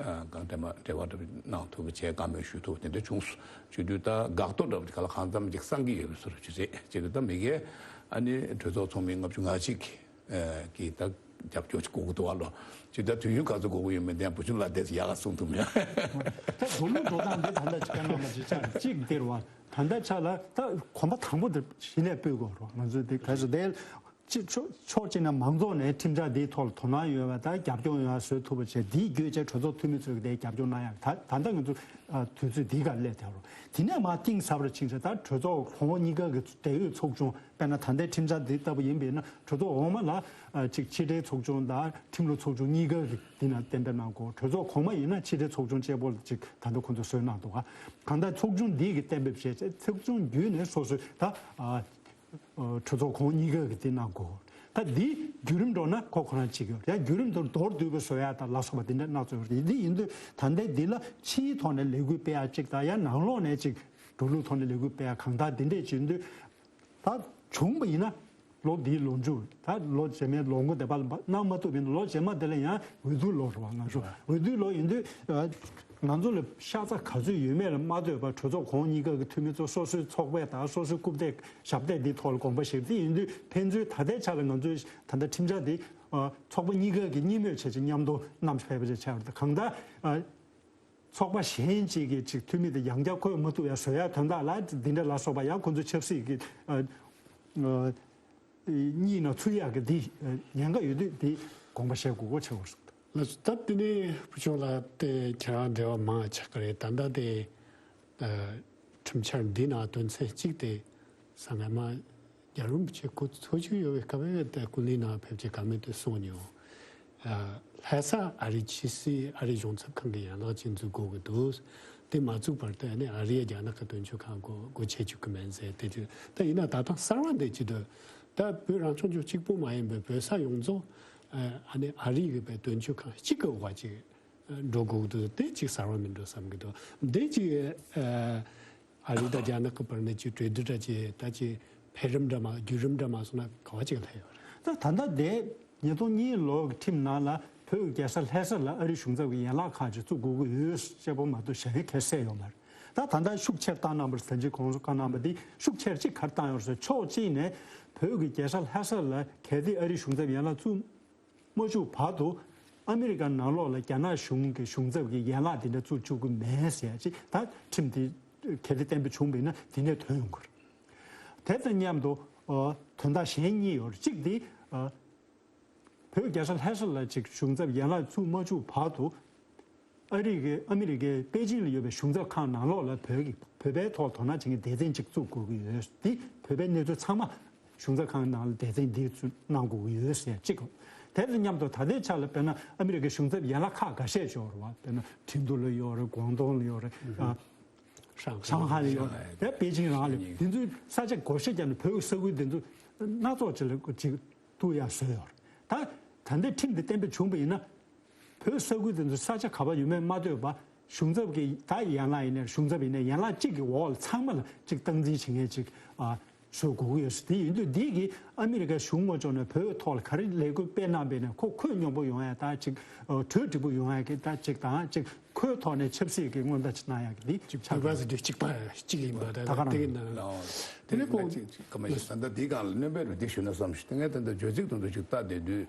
གང་འདྲ་མ་འབྲེལ་བ་གནང་ཐུབ་པ་བྱས་བཀའ་མོལ་ཞུ་ཐུབ་པ་དེ་འདྲ་བྱུང་སོང་། བྱེད་དུས་ད་འགག་ཐོག་འདྲ་བ་དེ་ག་ལ་གང་འཚམ་ཅིག་སངས་ཀྱི་ཡོད་པའི་བཟོ་འདྲ་ཅིག་རེད། བྱེད་དུས་ད་མི་སྒེར་ཨ་ནི་གྲོས་ཚོགས་ཚོགས་མི་ལྔ་བཅུ་ང་གཅིག་གིས་ད་རྒྱབ་སྐྱོར་ཅིག་དགོས་ཀྱི་འདུག་བ་ལོ། ཅི་ད་དུས་ཡུན་ག་ཚོད་དགོས་ཀྱི་ཡོད་མེད་དེ་ཡང་བུ་ཆུང་ལགས་དེ་ཚོ་ཡག་ག་གསུང་ཐུབ་མེད། ད་འགྲོ་ལུགས་འགྲོ་སྟངས་འདི་ད་ལྟ་ཅིག་བཀའ་གནང་མ་ཅིག་ཆགས་གཅིག་འདིར་བ་ད་ལྟ་ཆ་ལ་ད་གོམ་པ་དང་པོ་འདིར་གཞི་ནས་སྤོས་དགོས་རོགས། ང་ཚོས་འདི་ག་ཚོད་དེ་ཅི་ཕྱོགས་ཕྱོགས་གཅིག་ནས་མང་ཚོགས་ནས་ཁྲིམས་འཆར་འདིའི་ཐོག་ལ་དོ་སྣང་ཡོད་པ་ད་རྒྱབ་སྐྱོར་ཡོང་ཡ་བཟོ་ཐུབ་པ་བྱས་འདིའི་བརྒྱུད་བྱས་གྲོས་ཚོགས་འཐུས་མི་ཚོས་དེ་རྒྱབ་སྐྱོར་གནང་ཡ་ད་ད་ལྟ་ང་ཚོ་དུས་ཚོད་འདི་ག་སླེབས་དེ་རོགས། དེ་ནས་མ་གཏིང་ཟབ་རུ་ཕྱིན་ཚེ་ད་གྲོས་ཚོགས་གོང་འོག་གཉིས་ཀ་གི་འབྲེལ་ཡོད་ཚོགས་ཆུང་དཔེར་ན་ད་ལྟའི་ཁྲིམས་འཆར་འདི་ལྟ་བུ་ཡིན་པས་ན་གྲོས་ཚོགས་འོག་མ་ལ་ཨ་ཅིག་ཕྱི་འབྲེལ་ཚོགས་ཆུང་དང་ཁྲིམས་ལུགས་ཚོགས་ཆུང་གཉིས་ཀ་གི་འདི་ན་གཏན་འབེབས་གནང་དགོས། གྲོས་ཚོགས་གོང་མ་ཡིན་ན་ཕྱི་འབྲེལ་ཚོགས་ཆུང་གཅིག་པོ་ཅིག་ད་ལྟ་ཁོང་ཚོས་བཟོས་གནང་འདུག་ག་གང་ལྟར་ཚོགས་ཆུང་འདི་གི་གཏན་འབེབས་བྱས་ཚེ་ཚོགས་ཆུང་བརྒྱུད་ནས་སོ་སོའི་ད་ཨ་གྲོས་ཚོགས་གོང་གཉིས་ཀ་གི་འདི་གནང་དགོས། ད་འདི་བརྒྱུད་རིམ་འགྲོ་ན་ཁོ་ཁོ་རང་གཅིག་ཡོད་ཡ། བརྒྱུད་རིམ་དུ་མདོར་བསྡུས་པ་བཟོ་ཡ་དང་ལ་སོགས་པ་འདི་འདྲ་སྣ་ཚོགས་ཡོད་རེད། འདི་ཡིན་དུས་ད་ལྟའི་འདི་ལ་ཕྱིའི་ཐོག་ནས་ལས་འགུལ་སྤེལ་ཡ་གཅིག་དང་ཡང་ནང་ལོགས་ནས་གཅིག་འགྲོ་ལུགས་ཐོག་ནས་ལས་འགུལ་སྤེལ་ཡ་གང་ལྟར་འདི་འདྲས་བྱེད་དུས། ད་བྱུང་བ་ཡིན་ན་ལོ་འདིའི་ལོ་མཇུག་ད་ལོ་རྗེས་མའི་ལོ་མགོ་འདི་པར་གནང་མ་ཐུབ་པ་ཡིན་ན་ལོ་རྗེས་མ་དེ་ལ་ཡང་འོས་བསྡུ་ལོ་རེད་བ། ང་ཚོ་འོས་བསྡུ་ལོ་ཡིན་དུས་ང་ཚོ་ལ་ཤ་ཚ་ག་ཚོད་ཡོད་མེད་ལ་མ་ལྟོས་པར་གྲོས་ཚོགས་གོང་གཉིས་ཀ་གི་འཐུས་མི་ཚོ་སོ་སོའི་ཚོགས་པ་དང་སོ་སོའི་རྐུབ་སྟེགས་ཞབས་སྟེགས་འདིའི་ཐོག་ལ་དགོངས་པ་བཞེས། དེ་ཡིན་དུས་ཕན་ཚུན་ད་ལྟའི་ཆ་ལ་ང་ཚོའི་ད་ལྟ་ཁྲིམས་འཆར་འདི་ཚོགས་པ་གཉིས་ཀ་གི་གཉིས་མོས་བྱས་ཀྱི་མཉམ་དུ་བསྣམས་ཕེབས་པ་ཆགས་ཡོད་རེད། གང་ལྟར། ཚོགས་པ་གཞན་གཅིག་གིས་ཅིག་འཐུས་མི་དེ་ཡང་བསྐྱར་འཁོད་མ་ཐུབ་ཡ་བཟོ་ཡ་དོན་དག་ལ་འདི་འདྲ་ལ་སོགས་པ་ཡང་ཁོང་ཚོ་ཆབ་སྲིད་ཀྱི་ཨ་ཨ་གཉིས་ནང་ཚུད་ཡག་གི་འདི་ཉེན་ཁ་ཡོད་དུས་འདི་དགོངས་པ་བཞེས་དགོས་མཁོ་ཆེ་བར་གསུངས་འདུག་ལགས་སོ། ད་དེ་ནས་བུ་ཆུང་ལགས་དེ་ཁྱེད་རང་འབྲེལ་བ་མང་ཆགས་ཀྱི་རེད། ད་ལྟ་དེ་ཁྲིམས་འཆར་འདི་ནང་དོན་ཚན་གཅིག་དེ་ས་ངན་མ། རྒྱལ་བུ་མི་ཆེ་ཁོ་ཚོ་ཆུ་ཡོད་པའི་སྐབས་དེ་སྐུ་ལུས་ནང་ཕེབས་ཀྱི་བཀའ་མོལ་དུ་གསུངས་མྱོང་། ལྷ་ས་ཨ་རིའི་ཕྱི་སྲིད་ཨ་རིའི་གཞུང་ཚབ་ཁང་གི་ཡན་ལག་ཅིག་འཛུགས་དགོས་ཀྱི་འདུག་དེ་མ་བཙུགས་བར་དུ་ཨ་ནི་ཨ་རིའི་རྒྱ་ནག་གི་དོན་གཅོད་ཁང་སྒོ་སྒོ་ཕྱེ་བཅུག་གི་མེད་ཟེར་དེ་དུས་ད་ཡིན་ན་ད་ཐེངས་གསར་བ་འདི་ཅི་འདུག་ད་བོད་རང་སྐྱོང་ལྗོངས་གཅིག་པུ་མ་ཡིན་པའི་བོད་ས་ཡོངས་རྫོགས་ ཨ་ནི་ཨ་རི་གི་པའི་དོན་གཅོད་ཁང་གཅིག་གི་འོག་ཅིག་འགྲོ་དགོས་ཀྱི་འདུག་དེ་ཅིག་གསར་བ་མིན་འགྲོ་བསམ་གྱི་འདུག་དེ་ཅིག་ཨ་རི་དང་རྒྱ་ནག་གི་བར་ནས་ཅིག་གྲོས་བསྡུར་འདྲ་ཅིག་ད་ཅིག་འཕེལ་རིམ་འདྲ་མ་བརྒྱུད་རིམ་འདྲ་མ་སོང་ན་ག་བ་ཅིག་སླེབས་ཡོད་རེད། ད་ད་ལྟ་དེ་ཉིས་སྟོང་གཉིས་ལོ་གི་ཁྲིམས་ནང་ལ་བོད་ཀྱི་རྒྱལ་ས་ལྷ་ས་ལ་ཨ་རིའི་གཞུང་ཚབ་ཀྱི་ཡན་ལག་ཁག་ཅིག་བཙུགས་དགོས་ཀྱི་ཡོད་ཅེས་པ་མ་གཏོགས་གཞན་གྱིས་གསལ་ཡོད་མ་རེད། ད་ད་ལྟ་ཤུགས་ཆེར་བཏང་གནང་བར་ཟིན་བྱས་གོང་སུ་བཀའ་གནང་བ་འདི་ཤུགས་ཆེར་གཅིག་ག་རེ་བཏང་ཡོད་ཟེར། ཕྱོགས་གཅིག་ནས་བོད་ཀྱི་རྒྱལ་ས་ལྷ་ས་ལ་གལ་ཏེ་ཨ་རིའི་གཞུང་ཚབ་ཡན་ལག་བཙུགས་མ་བཅུག་བར་དུ་ཨ་མི་རི་ཀ་ནང་ལོགས་ལ་རྒྱ་ནག་གཞུང་གི་གཞུང་ཚབ་ཀྱི་ཡན་ལག་འདི་འདྲ་བཙུགས་བཅུག་གི་མེད་ཟེར་ཡ་ཅིག་ད་ཁྲིམས་དེ་གལ་ཏེ་གཏན་འབེབས་བྱུང་བ་ཡིན་ན་དེ་ནས་ཐོན་ཡོང་གི་རེད། དེ་དང་མཉམ་དུ་ཨ་དོན་དག་གཞན་གཉིས་ཡོད་རེད། གཅིག་དེ་ཨ་བོད་རྒྱལ་ས་ལྷ་ས་ལ་ཅིག་གཞུང་ཚབ་ཡན་ལག་བཙུགས་མ་བཅུག་བར་དུ་ཨ་རི་གི་ཨ་མི་རི་ཀའི་པེ་ཅིང་ལ་ཡོད་པའི་གཞུང་ཚབ་ཁང་ནང་ལོགས་ལ་བོད་ཀྱི་བོད་པའི་ཐོག་དོ་སྣང་བྱེད་མཁན་སྡེ་ཚན་ཅིག་བཙུགས་དགོས་ཀྱི་ཡོད། འདི་བོད་པའི་གནས་ཚུལ་ཚང་མ་གཞུང་ཚབ་ཁང་ནང་ལ་སྡེ་ཚན་འདིས་བཙུགས་གནང་དགོས་ཀྱི་ཡོད་ཟེར་གཅིག་དེ་དང་མཉམ་དུ་ད་ལྟའི་ཆ་ལ་དཔེར་ན་ཨ་མི་རི་ཀའི་གཞུང་ཚབ་ཡན་ལག་ཁག་འགའ་ཤས་ཡོད་རེད་བ། དཔེར་ན་ཁྲིན་ཏུ་ལ་ཡོད་རེད། ཀོང་ཏུང་ལ་ཡོད་རེད། ཨ། ཧྲང་ཧའེ་ཧྲང་ཧའེ་ལ་ཡོད་རེད། དེ་པེ་ཅིང་རང་ལ་ཡོད། དེ་ཚོའི་ས་ཆ་བགོ་བཤའ་བརྒྱབ་ནས་བོད་ཀྱི་ས་ཁུལ་དེ་ཚོ་སྣ་ཚོགས་ཅིག་ལ་ཅིག་གཏུག་ཡག་བཟོས་ཡོད་རེད། ད་ད་ལྟའི་ཁྲིམས་དེ་གཏན་འབེབས་བྱུང་བ་ཡིན་ན། བོད་ས་ཁུལ་དེ་ཚོ་ས་ཆ་ག་པར་ཡོད་མེད་མ་ལྟོས་པར་གཞུང་ཚབ་ཀྱི་ད་ཡན་ལག་ཡིན་ནའི་གཞུང་ཚབ་ཡིན་ནའི་ཡན་ལག་གཅིག་གི་འོག་ལ་ཚང་མ་ལ་གཅིག་སྟངས་འཛིན་བྱེད་མཁན་ཅིག་ཨ་བཟོ་དགོས་ཀྱི་ཡོད་ཟེར། དེ་ཡིན་དུས་འདི་གིས་ཨ་མི་རི་ཀའི་གཞུང་ངོས་ཕྱོགས་ནས་བོད་ཐོག་ལ་ག་རེ་ལས་འགུལ་སྤེལ་གནང་བས་ནས་ཁོ་ཁོད་སྙོམས་པོ་ཡོང་ཡ་ད་ཅིག་ཨ་གྲོས་འགྲིག་པོ་ཡོང་ཡ་གི་ད་ཅིག་དང་ཅིག་ཁོའི་ཐོག་ནས་ཆབ་སྲིད་ཀྱི་མངོན་བརྡ་ཅིག་གནང་ཡག་གི་འདི་ཅིག་ཆགས་ཀྱི་འདུག་དེ་གཅིག་པ་གཅིག་ཡིན་པ་ད་ད་ག་རང་དེ་ཡིན་ན་ལའོ། དེ་ནས་ཁོ་ཅིག་ཅིག་ག་མ་ཞིག་ད་ལྟ་འདིའི་སྒང་ལ་སྣོན་པ་རེ་འདི་ཞུས་ན་བསམ་ཞིག་ད་ངས་ད་ལྟ་བརྗོད་ཚིག་དེ་ཚོ་ཅིག་ལྟ་བསྡད་དུས།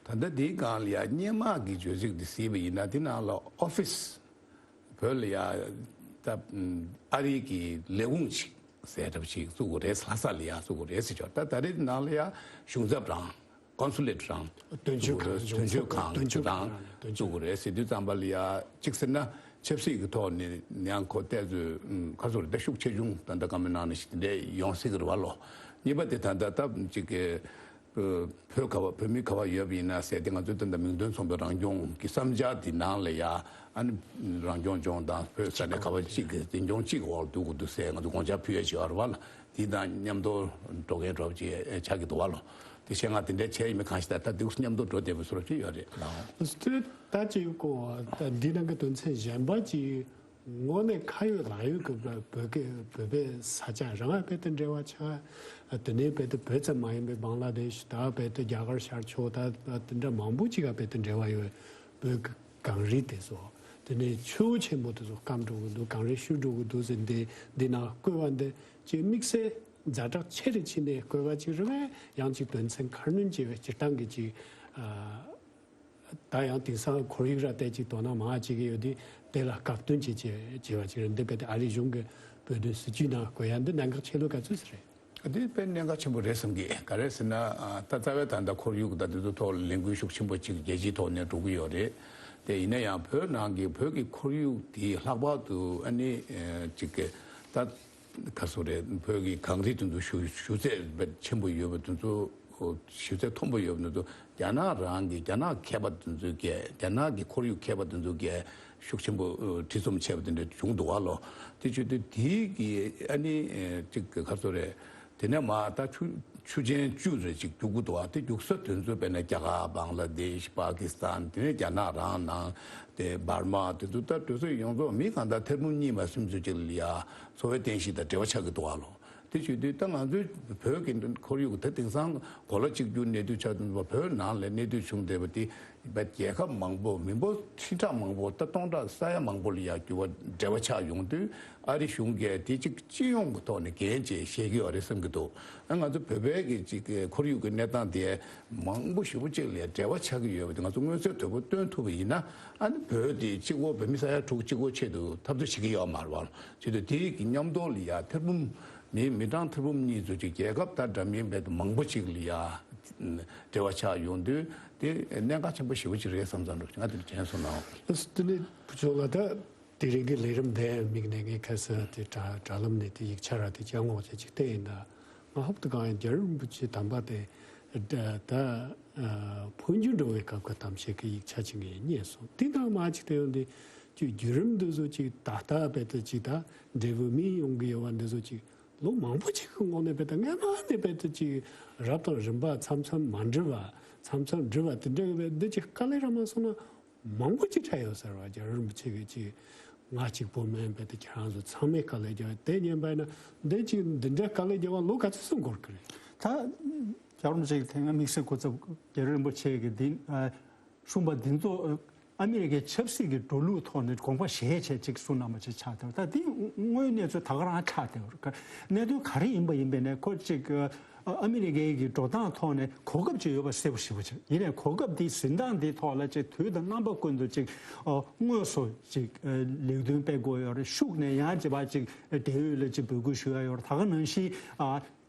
ད་ལྟ་འདིའི་སྒང་ལ་ཡ་སྔོན་མ་གི་བརྗོད་ཚིག་འདི་གཟིགས་པ་ཡིན་ན་འདི་ནང་ལ་ཨོ་ཕི་སི་བོད་ལ་ཡ་ད་ཨ་རི་གི་ལས་ཁུངས་ཅིག་ཟེར་འདྲ་པོ་ཅིག་བཙུགས་དགོས་རེད། ལྷ་ས་ལ་ཡ་བཙུགས་དགོས་རེད་ཟེར་ཆོག་ད་ད་རེས་ནང་ལ་ཡ་གཞུང་ཚབ་རང་ཀོན་སུ་ལེ་ཊི་རང་དོན་གཅོད་ཁང་བཙུགས་དགོས་རེད། དོན་གཅོད་ཁང་དོན་གཅོད་ཁང་རང་བཙུགས་དགོས་རེད་ཟེར་དུས་ཙམ་པ་ལ་ཡ་གཅིག་ཟེར་ན་ཆབ་སྲིད་ཀྱི་ཐོག་ནས་ཡང་ཁོ་ཏོག་ཙམ་ཁ་སོར་ད་ཤུགས་ཆེ་ཆུང་ད་ལྟ་བཀའ་མོལ་གནང་ནས་ཞིག་དེ་འདྲས་ཡོང་སྲིད་ཀྱི་རེད་བ་ལོ། གཉིས་པ་དེ་ད་ལྟ་སྟབས་གཅིག་གི་བོད་ག་བ་བོད་མི་ག་བ་ཡོད་པ་ཡིན་ན་ཟེར་ཏེ་ང་ཚོའི་ད་ལྟ་མིང་དོན་མཚུངས་པའི་རང་སྐྱོང་གི་བསམ་འཆར་འདི་ནང་ལ་ཡ་ཨ་ནི་རང་སྐྱོང་ལྗོངས་དང་བོད་ས་གནས་ག་བ་གཅིག་གི་འཛིན་སྐྱོང་གཅིག་གི་འོག་ལ་འདུག་དགོས་འདུག་ཟེར་ང་ཚོ་དགོངས་འཆར་ཕུལ་ཡ་ཞིག་ཡོད་རེད་བ་ལ། འདི་དང་མཉམ་དུ་འགྲོ་མཁན་འགྲོ་བ་ཅིག་ཆགས་ཀྱི་འདུག་བ་ལོ། དེ་བྱས་ང་དེ་འདྲ་བྱས་ཡིན་མིན་གང་ཞིག་ད་ལྟ་འདུག་མཉམ་དུ་འགྲོ་བསྡད་པའི་བཟོ་འདྲ་ཅིག་ཡོད་རེད། ད་ཅིག་གོ་ད་འདི་ནང་གི་དོན་ཚན་གཞན་པ་ཅིག་དངོས་གནས་ཁ་ཡོད་ལག་ཡོད་ཀྱི་བོད་བོད་སྐད་བོད་པའི་ས་ཆ་རང་ཡང་དཔེ་དེ་འབྲེལ་བ་ཆགས། དེ་ནས་དཔེ་དེ་བོད་ཙམ་མ་ཡིན་པའི་བང་ལ་དེ་ཤི་ད་དཔེ་དེ་རྒྱ་གར་ཤར་ཕྱོགས་ད་དེ་འདྲ་མང་པོ་ཅིག་ག་དཔེ་དེ་འབྲེལ་བ་ཡོད་བོད་གངས་རི་དེ་ཚོ། དེ་ནས་ཆུ་བོ་ཆེན་པོ་དེ་ཚོ་སྐམ་འགྲོ་གི་འདུག་གངས་རི་ཤུར་འགྲོ་གི་འདུག་ཟེར་འདི་འདི་ནང་བཀོད་པ་འདི་ཅིག་དམིགས་བསལ་ཛ་དྲག་ཆེ་རེ་ཕྱིན་ནས་བཀོད་པ་ཅིག་རེད་བས། ཡང་ཅིག་དོན་ཚན་ཁ་སྣོན་བྱས་པའི་སྤྱིར་བཏང་གི་ཅིག་ཨ། ད་ཡང་དེང་སང་ཁོར་ཡུག་ར་བལྟས་ཅིག་དོ་སྣང་མང་བ་བྱེད་ཀྱི་ཡོད་དུས་དེ་ལ་སྐབས་བསྟུན་བྱེད་ཅེས་བྱེད་པ་ཅིག་རེད། འདི་དཔེ་དེ་ཨ་རིའི་གཞུང་གི་བོད་དོན་སྲིད་བྱུས་ནང་བཀོད་ཡ་འདི་གནད་འགག་ཆེ་ལོས་ག་ཚོད་ཟེར་རེད། འདི་དཔེ་གནད་འགག་ཆེན་པོ་རེད་བསམ་གི། ག་རེ་ཟེར་ན་ད་རྩ་བའི་ད་ལྟ་ཁོར་ཡུག་ད་དེ་ཚོ་ཐོག་ལ་ལས་འགུལ་ཤུགས་ཆེན་པོ་ཅིག་རྒྱལ་སྤྱིའི་ཐོག་ནས་འགྲོ་གི་ཡོད་རེད། དེ་ཡིན་ན་ཡང་བོད་ནང་གི་བོད་ཀྱི་ཁོར་ཡུག་དེ་ལྷག་པར་དུ་ཨ་ནི་ཅིག་གི་ད། ག་སོ་རེད། བོད་ཀྱི་གངས་རི་དེ་ཚོ་ཞུ་ཞུ་ཚད་ཆེན་པོ་ཡོད་པ་དེ་ཚོ་ཞུ་ཚད་མཐོན་པོ་ཡོད་པ་དེ་ཚོ་རྒྱ་ནག་རང་གི་རྒྱ་ནག་མཁས་པ་དེ་ཚོ་གིས་རྒྱ་ནག་གི་ཁོར་ཡུག་མཁས་པ་དེ་ཚོ་གིས་ཤུགས་ཆེན་པོ་ཁྲིད་རྩོམ་བྱས་པ་དེ་འདྲ་བྱུང་འདུག་བ་ལོ། དེ་བྱེད་དུས་དེའི་གི་ཨ་ནི་ཅིག་ག་སོ་རེད། དེ་ནས་མ་ད་ཆུ་ཆུ་ཆེན་བཅུ་རེ་ཅིག་རྒྱུག་གི་འདུག་བ། དེ་རྒྱུག་ས་དེ་ཚོ་དཔེར་ན་རྒྱ་གར་བང་ལ་དེཤ་པ་ཀི་སི་ཐན་དེ་ནས་རྒྱ་ནག་རང་ནང་དེ་འབར་མ་དེ་ཚོ་ད་དེ་ཚོ་ཡོངས་རྫོགས་མི་གང་ལྟར་ཐེར་འབུམ་གཉིས་མ་སུམ་ཅུ་ཅིག་ལ་ཡ། འཚོ་བའི་རྟེན་གཞི་དང་འབྲེལ་བ་ཆགས་ཀྱི་འདུག་བ་ལོ། དེ་བྱེད་དུས་ད་ང་ཚོའི་བོད་ཀྱི་ཁོར་ཡུག་ད་དེང་སང་གོ་ལ་གཅིག་གྱུར་གནས་དུས་ཆགས་དུས་བོད་ནང་ལ་གནས་དུས་བྱུང་བསྡད་པ་དེ་རྒྱལ་ཁབ་མང་པོ་མི་འབོར་ཁྲི་ཕྲག་མང་པོ་ད་སྟོང་ཕྲག་ས་ཡ་མང་པོ་ལ་ཡ་འགྱུར་བ་འབྲེལ་བ་ཆགས་ཡོང་དུས་ཨ་རི་གཞུང་གིས་དེ་གཅིག་སྤྱི་ཡོངས་ཀྱི་ཐོག་ནས་འགན་བཅས་བཞེས་ཀྱི་ཡོད་རེད་བསམ་གྱི་འདུག་ང་ཚོ་བོད་པའི་གི་གཅིག་ཁོར་ཡུག་གི་གནས་སྟངས་དེ་མང་པོ་ཞེ་པོ་གཅིག་ལ་འབྲེལ་བ་ཆགས་ཀྱི་ཡོད་པ་དེ་ང་ཚོ་མངོན་གསལ་དོད་པོ་སྟོན་ཐུབ་པ་ཡིན་ན་ཨ་ནི་བོད་དེ་གཅིག་པོ་བོད་མི་ས་ཡ་དྲུག་གཅིག་པོ་ཆེད་དུ་འཐབ་རྩོད་བྱེད་ཀྱི་ཡོད་མ་རེད་བ། བྱེད་དུས་དེའི་གི་མཉམ་དུ་ལ་ཡ་ཐེར་འབུམ། མི་མི་གྲངས་ཐེར་འབུམ་གཉིས་ཚོ་ཅིག་རྒྱལ་ཁབ་དང་འདྲ་མིན་པའི་མང་པོ་ཅིག་ལ་ཡ་འབྲེལ་བ་ཆགས་ཡོང་དུས་དེ་གནད་འགག་ཆེན་པོ་ཞེ་པོ་ཅིག་རེད་བསམ་བསམ་འདུག་ང་དེ་འདྲ་དྲན་སོང་ན། ཨ་དེ་ནས་བུ་ཚོ་ལ་ད་དེ་རིང་གི་ལས་རིམ་དེ་དམིགས་ནས་ངས་ཁ་སང་དེ་དྲ་དྲ་ལམ་ནས་དེ་ཡིག་ཆ་ར་དེ་སྤྱང་ངོགས་བྱས་ཅིག་བལྟས་ཡིན་ད། ང་ཧོབ་ཏེ་གང་ཡང་རྒྱལ་བ་རིན་པོ་ཆེ་དམ་པ་དེ་ད་ད་འཕོ་འགྱུར་འགྲོ་བའི་སྐབས་ཀྱི་གཏམ་བཤད་ཀྱི་ཡིག་ཆ་ཅིག་ངས་རྙེད་སོང་། དེ་དང་མ་ཅིག་དེ་ཡོང་དེ་ཅིག་བརྒྱུད་རིམ་འདི་ཚོ་ཅིག་ད་ལྟ་བས་ད་ཅིག་ད་འབྲས་བུ་སྨིན་ཡོང་གི་ཡོད་པ་འདི་ཚོ་ཅིག་ལོ་མང་པོ་ཅིག་གི་སྔོན་ནས་དཔེ་ད་སྔ་མ་ནས་དཔེ་ད་ཅིག་རབ་དང་རིམ་པ་མཚམས་མཚམས་མ་འགྲིག་པ་ མཚམས་མཚམས་འགྲིག་པ་དེ་འདྲ་གི་བས་འདི་ཅིག་དཀའ་ལས་ར་མ་སོང་ན་མང་པོ་ཅིག་འཕྲད་ཡོད་ཟེར་བ། རྒྱལ་བ་རིན་པོ་ཆེ་གིས་ཅིག་ང་གཅིག་པོ་མིན་པས་དེ་ཁྱེད་རང་ཚོ་ཚང་མས་དཀའ་ལས་རྒྱག་དེ་ཉན་པ་ཡིན་ན་འདི་ཅིག་འདི་འདྲ་དཀའ་ལས་རྒྱག་པ་ལོ་ག་ཚོད་སོང་འགོར་གི་རེད། ད་རྒྱལ་བ་རིན་པོ་ཆེ་གིས་དེ་སྔ་དམིགས་བསལ་སྐུ་ཚབ་རྒྱལ་བ་རིན་པོ་ཆེ་གིས་འདི་ཨ། གསུངས་པ་འདི་ཚོ་ཨ་མི་རི་ཀའི་ཆབ་སྲིད་ཀྱི་འགྲོ་ལུགས་ཐོག་ནས་དགོངས་པ་བཞེས་བྱས་ཅིག་གསུངས་གནང་བ་ཅིག་ཆགས་བསྡད་པ། ད་འདི་དངོས་ཡོད་གནས་ཚུལ་ད་ག་རང་ཆགས་བསྡད་པ་རེད། གནད་དོན་ག་རེ་ཡིན་པ་ཡིན་པས་ནས་ཁོ་ཅིག་ཨ་ཨ་མི་རི་ཀའི་གི་འགྲོ་སྟངས་ཐོག་ནས་གོ་སྐབས་ཅིག་ཡོད་པ་གསལ་པོ་ཞེ་པོ་ཅིག་ཡིན་ནས་གོ་སྐབས་འདི་གཟེངས་རྟགས་འདི་ཐོག་ལ་ཅིག་དུས་དང་རྣམ་པ་ཀུན་ཏུ་ཅིག་ཨ་དངོས་སུ་ཅིག་ཨ་ལས་དོན་སྤེལ་དགོས་ཡོད་རེད། ཤུགས་ནས་ཡང་ཅིག་པ་ཅིག་འབྲེལ་ཡོད་ལ་ཅིག་འབོད་སྐུལ་ཞུ་ཡ་ཡོད་རེད། ད་ག་ནང་བཞིན་ཨ།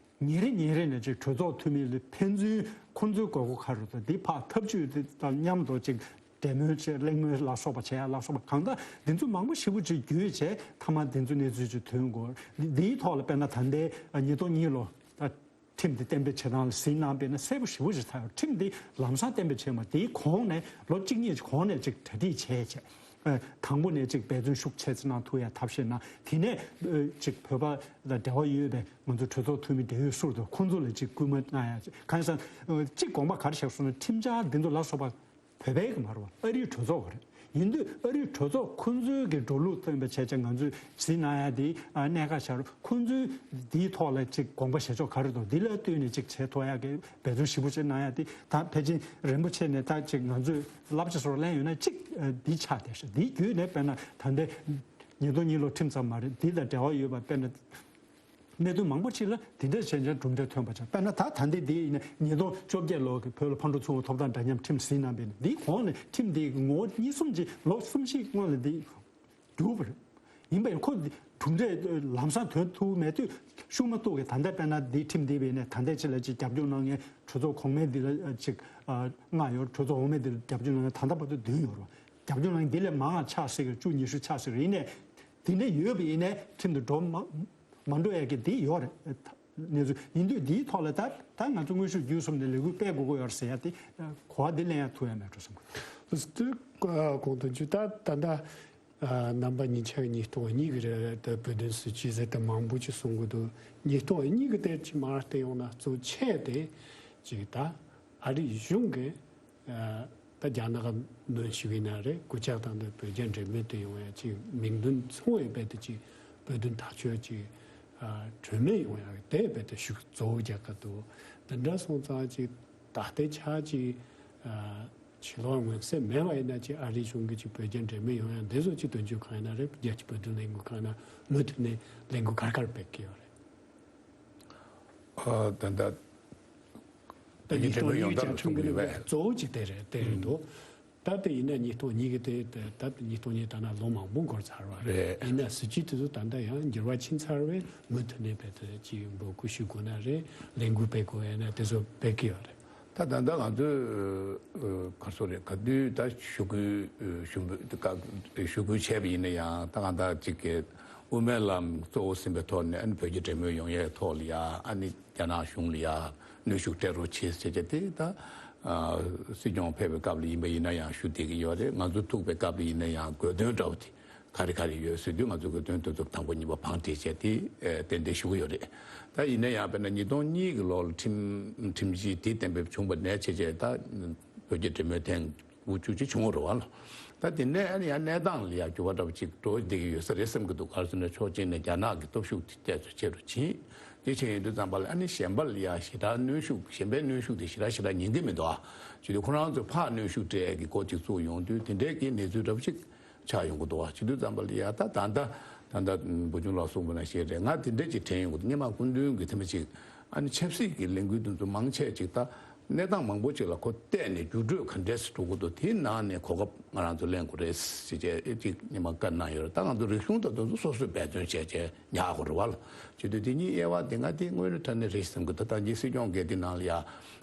ཉིན་རེ་ཉིན་རེ་ནས་ཅིག་གྲོས་ཚོགས་འཐུས་མི་ལ་ཕན་ཚུན་ཁོང་ཚོའི་དགོས་མཁོ་ག་རེ་འདུག་འདི་ཕར་ཐབས་ཇུས་དེ་དང་མཉམ་དུ་ཅིག་འབྲེལ་མོལ་བྱས་གླེང་མོལ་ལ་སོགས་པ་བྱས་ཡ་ལ་སོགས་པ་གང་ལྟར་འདི་ཚོ་མང་པོ་ཞེ་པོ་ཅིག་བརྒྱུད་བྱས་མཐའ་མ་འདི་ཚོ་གནས་ཚུལ་ཅིག་ཐོན་དགོས། འདི་འདིའི་ཐོག་ལ་དཔེར་ན་ད་ལྟའི་ཉིས་སྟོང་གཉིས་ལོ་ད་ཁྲིམས་འདི་གཏན་འབེབས་བྱེད་སྟངས་ལ་གཟིགས་གནང་བས་ན་གསལ་པོ་ཞེ་པོ་ཅིག་ཆགས་ཡོད། ཁྲིམས་འདི་ལམ་སང་གཏན་འབེབས་བྱས་མ་དེའི་གོང་ནས་ལོ་གཅིག་གཉིས་ཀྱི་གོང་ནས་ཅིག་གྲ་སྒྲིག་བྱས་བྱས། ཨ་དང་པོ་ནས་ཅིག་འབད་བརྩོན་ཤུགས་ཆེ་ཙམ་གནང་ཐུབ་ཡ་ཐབས་ཤེས་གནང་། དེ་ནས་ཨ་ཅིག་བོད་པ་དང་འབྲེལ་བ་ཡོད་པའི་ང་ཚོ་གྲོས་ཚོགས་འཐུས་མི་འབྲེལ་ཡོད་ཟུར་དུ་ཁོང་ཚོ་ལ་ཅིག་སྐུལ་མ་གནང་ཡ་ཅིག་གང་ཡིན་ཟེར་ན་ཨ་ཅིག་དགོངས་པ་ག་རེ་བཞག་སོང་ན་ཁྲིམས་འཆར་འདི་ཚོ་ལ་སོགས་པ་བོད་པའི་གི་མ་རེད་བ། ཨ་རིའི་གྲོས་ཚོགས་ཀྱི་རེད། ཡིན་དུས་ཨ་རིའི་གྲོས་ཚོགས་ཁོང་ཚོའི་གི་འགྲོ་ལུགས་བཏོན་པ་བྱས་ཙང་ང་ཚོས་གཟིགས་གནང་ཡ་དེ་ཨ་གནད་འགག་ཆགས་རེད། ཁོང་ཚོའི་འདིའི་ཐོག་ལ་ཅིག་དགོངས་པ་བཞེས་ཕྱོགས་ག་རེ་འདུག་འདི་ལ་ལྟོས་ནས་ཅིག་བྱེད་ཐུབ་ཡ་གི་འབད་བརྩོན་ཞིབ་པོ་ཅིག་གནང་ཡ་དེ་ད་ཕལ་ཆེར་རིན་པོ་ཆེ་ནས་ད་ཅིག་ང་ཚོས་བསླབ་བྱ་སོར་ལེན་ཡོད་ན་ཅིག་ཨ་འདི་ཆགས་བསྡད་ཤག་འདི་བརྒྱུད་ནས་དཔེར་ན་ད་ལྟའི་ཉིས་སྟོང་གཉིས་ལོ་ཁྲིམས་ཙམ་མ་རེད། འདི་དང་འབྲེལ་བ་ཡོད་པ་དཔེར་ན་གནད་དོན་མང་པོ་ཅིག་ལ་དེ་འདྲ་བྱས་ནས་གྲུབ་འབྲས་ཐོན་པ་ཆགས། དཔེར་ན་ད་ད་ལྟའི་འདི་ཡིན་ན་ཉིས་སྟོང་བཅོ་བརྒྱད་ལོ་གི་བོད་ལ་ཕར་འགྲོ་ཚུར་འོང་ཐོབ་ཐང་འདྲ་མཉམ་ཁྲིམས་ཟིན་གནང་བས་ནས་འདིའི་གོང་ནས་ཁྲིམས་འདི་ངོ་བོ་གཉིས་གསུམ་ཅིག་ལོ་གསུམ་བཞི་སྔོན་ལ་འདི་བསྒྱུར་བ་རེད། ཡིན་པ་ཡིན་ཁོ་འདི་གྲུབ་འབྲས་ལམ་སང་ཐོན་ཐུབ་མེད་དུས་ཤུགས་མ་གཏོགས་གི་ད་ལྟ་དཔེར་ན་འདི་ཁྲིམས་འདི་བས་ནས་ད་ལྟའི་ཅིག་ལ་ཅིག་རྒྱབ་སྐྱོར་གནང་མཁན་གྲོས་ཚོགས་གོང་མའི་འདི་ལ་ཅིག་ལྔ་ཡོད། གྲོས་ཚོགས་འོག་མའི་འདི་ལ་རྒྱབ་སྐྱོར་གནང་མཁན་ད་ལྟ་བར་དུ་བདུན་ཡོད་རེད། རྒྱབ་སྐྱོར་གནང་མཁན་འདི་ལས་མང་བ་ཆགས་སྲིད་ཀྱི་བཅུ་ཉི་ཤུ་ཆགས་སྲིད་རེད། ཡིན་ནས་དེ་འདྲ་ཡོད་པ་ཡིན་ནས་ཁྲིམས་དུ་འགྲོ་མ་མ་འགྲོ་ཡ་གི་དེ་ཡོད་རེད། གནས་ཚུལ་ཡིན་དུས་འདིའི་ཐོག་ལ་ད་ད་ང་ཚོ་དངོས་ཤུགས་བརྒྱུད་གསུམ་ནས་ལས་འགུལ་སྤེལ་དགོས་ཀྱི་ཡོད་རེད་ཟེར་ཡ་དེ་གོ་བ་འདི་ལེན་ཡ་ཐུབ་ཡ་མེད་འགྲོ་བསམ་གི་འདུག་དེ་གོང་དུ་བརྗོད་ད་ད་ལྟ་རྣམ་པ་གཉིས་ཆ་གི་ཉིས་སྟོང་གཉིས་གི་རེད་ད་བོད་དོན་སྲིད་བྱུས་ཟེར་ཏེ་མང་པོ་ཅིག་གསུང་གི་འདུག་ཉིས་སྟོང་གཉིས་གི་དེར་ཅིག་མར་བལྟས་ཡོང་ན་གཙོ་ཆེ་དེ་ཅིག་ད་ཨ་རིའི་གཞུང་གི་ད་རྒྱ་ནག་གནོན་ཤུགས་ཡིན་ན་རེད། སྐུ་ཕྱག་དང་དུ་བོད་རྒྱ་འབྲེལ་མོལ་དུ་ཡོང་ཡ་ཅིག་མིང་དོན་མཚུངས་པའི་དཔེ་དུ་ཅིག་བོད་དོན་ཐག་གཅོད་ཅིག་གྲོས་མོལ་ཡོང་ཡ་དེ་དཔེ་དུ་ཤུགས་གཙོ་བོ་རྒྱག་གི་འདུག་འདི་འདྲ་སོང་ཙང་ཅིག་ད་ལྟའི་ཆ་ཅིག་ཕྱི་ལོགས་མངོན་གསལ་མེད་པ་ཡིན་ན་ཅིག་ཨ་རིའི་གཞུང་གིས་ཅིག་བོད་རྒྱ་འབྲེལ་མོལ་ཡོང་ཡ་འདི་ཚོ་ཅིག་དོན་གཅོད་ཁང་ཡིན་ན་རེད། རྒྱལ་སྤྱིའི་བོད་དོན་ལས་འགུལ་ཁང་ཡིན་ན་མུ་མཐུད་ནས་ལས་འགུལ་ག་རེ་ག་རེ་སྤེལ་གི་ཡོད་རེད། ཨ་ད་ལྟ་ད་ཉིས་སྟོང་གཉིས་ཀྱི་བཅའ་ཁྲིམས་ཀྱི་གཙོ་བོ་གཅིག་དེ་རེད་དེ་རེད་འདུག་ད་ལྟ་ཡིན་ན་ཉིས་སྟོང་གཉིས་ཀྱི་དེ་ད་ལྟ་ཉིས་སྟོང་གཉིས་ད་ན་ལོ་མང་པོ་འགོར་ཚར་བ་རེད། ཡིན་ན་སྲིད་བྱུས་དེ་ཚོ་ད་ལྟ་ཡང་འགྱུར་བ་ཕྱིན་ཚར་བས་མུ་མཐུད་ནས་བས་དེ་ཅིག་འབོད་སྐུལ་ཞུ་དགོས་ན་རེད། ལས་འགུལ་སྤེལ་དགོས་ཡ་ན་དེ་ཚོ་སྤེལ་གི་ཡོད་རེད། ད་ད་ལྟ་ང་ཚོས་ག་སོ་རེད་ག་དུས་ད་ཞུ་སྐུལ་ཞུ་འབོད་ཞུ་སྐུལ་བྱས་པ་ཡིན་ན་ཡང་ད་ང་ད་ཅིག་གི་དབུ་མའི་ལམ་གཙོ་བོ་ཟིན་པའི་ཐོག་ནས་ཨ་ནི་བོད་རྒྱ་འབྲེལ་མོལ་ཡོང་ཡའི་ཐོག་ལ་ཡ་ཨ་ནི། རྒྱ་ནག་གཞུང་ལ་ཡ་གནོན་ཤུགས་སྤྲད་རོགས་བྱེད་ཟེར་བྱས་དེ་ད་སྲིད་སྐྱོང་ཕེབས་པའི་སྐབས་ལ་ཡིན་པ་ཡིན་ན་ཡང་ཞུ་བསྡད་ཀྱི་ཡོད་རེད། ང་ཚོ་ཐུག་པའི་སྐབས་ལ་ཡིན་ན་ཡང་དགོས་དོན་འདྲ་བོ་དེ་ག་རེ་ག་རེ་ཡོད་ཟེར་དུས་ང་ཚོ་དགོས་དོན་དེ་ཚོ་དང་པོ་གཉིས་པ་བང་བསྒྲིགས་བྱས་དེ་ཏན་ཏན་ཞུ་གི་ཡོད་རེད། ད་ཡིན་ན་ཡང་དཔེར་ན་ཉིས་སྟོང་གཉིས་ཀྱི་ལོ་ལ་ཁྲིམས་ཁྲིམས་གཞི་དེ་གཏན་འབེབས་བྱུང་བ་ནས་བྱས་བྱས་ད་བོད་རྒྱ་འབྲེལ་མོལ་ཐེངས་དབུ་བཅུག་ཅིག་བྱུང་བ་རེད་བ་ལ། ད་དེ་ནས་ཨ་ནི་ཡང་གནས་སྟངས་ལ་ཡང་འགྱུར་བ་འདྲ་བོ་ཅིག་འགྲོ་བསྡད་ཀྱི་ཡོད་ས་རེད་བསམ་གྱི་འདུག་ག་རེ་ཟེར་ན་ཕྱོགས་གཅིག་ནས་རྒྱ་ནག་གི་སྟོབས་ཤུགས་དེ་ཏོག་ཙམ་ཆེ་རུ་ཕྱིན། དེ་ཕྱིན་ཡོང་དུས་ཙམ་པ་ལ་ཨ་ནི་གཞན་པ་ལ་ཡང་ཞེ་དྲག་གནོན་ཤུགས་གཞན་པའི་གནོན་ཤུགས་དེ་ཞེ་དྲག་ཞེ་དྲག་ཉན་གྱི་མི་འདུག་ཨ། བྱེད་དུས་ཁོ་རང་ཚོས་ཕར་གནོན་ཤུགས་སྤྲད་ཀྱི་འགོ་ཅིག་བཙུགས་ཡོང་དུས་དེ་འདྲའི་གི་གནས་ཚུལ་འདྲ་བོ་ཅིག་ཆགས་ཡོང་གི་འདུག་ཨ། བྱེད་དུས་ཙམ་པ་ལ་ཡ་ད་ད་ད་ད་ད་བུ་ཆུང་ལགས་གསུངས་པ་ནང་བཞིན་རེད། ང་དེ་འདྲ་ཅིག་དྲན་ཡོང་གི་འདུག་སྔོན་མ་སྐུ་མདུན་གྱི་ཐེངས་མ་ཅིག་ཨ་ནི་ཆབ་སྲིད་ཀྱི་ལས་འགུལ་དེ་ཚོ་མང་ཆེ་ཅིག་ད། གནས་སྟངས་མང་པོ་ཅིག་ལ་ཁོ་བལྟས་ནས་འགྱུར་འགྲོས་ག་འདྲས་སེ་འགྲོ་གི་འདུག་དེའི་ནང་ནས་གོ་སྐབས་ང་རང་ཚོ་ལེན་དགོས་རེད་ཟེར་བྱས་ཨེ་ཅིག་སྔོན་མ་བཀའ་གནང་ཡོད་རེད། ད་ང་ཚོ་རིག་གཞུང་དང་དེ་ཚོ་སོ་སོས་འབད་བརྩོན་བྱས་བྱས་ཉར་དགོས་རེད་བ་ལ། བྱེད་དུས་དེ་གཉིས་དབྱེ་བ་དེ་ང་དེ་དངོས་གནས་དྲང་གནས་རེད་བསམ་གི་འདུག་ད་ད་གིན་སྲིད་སྐྱོང་གིས་དེ་ནང་ལ་ཡ་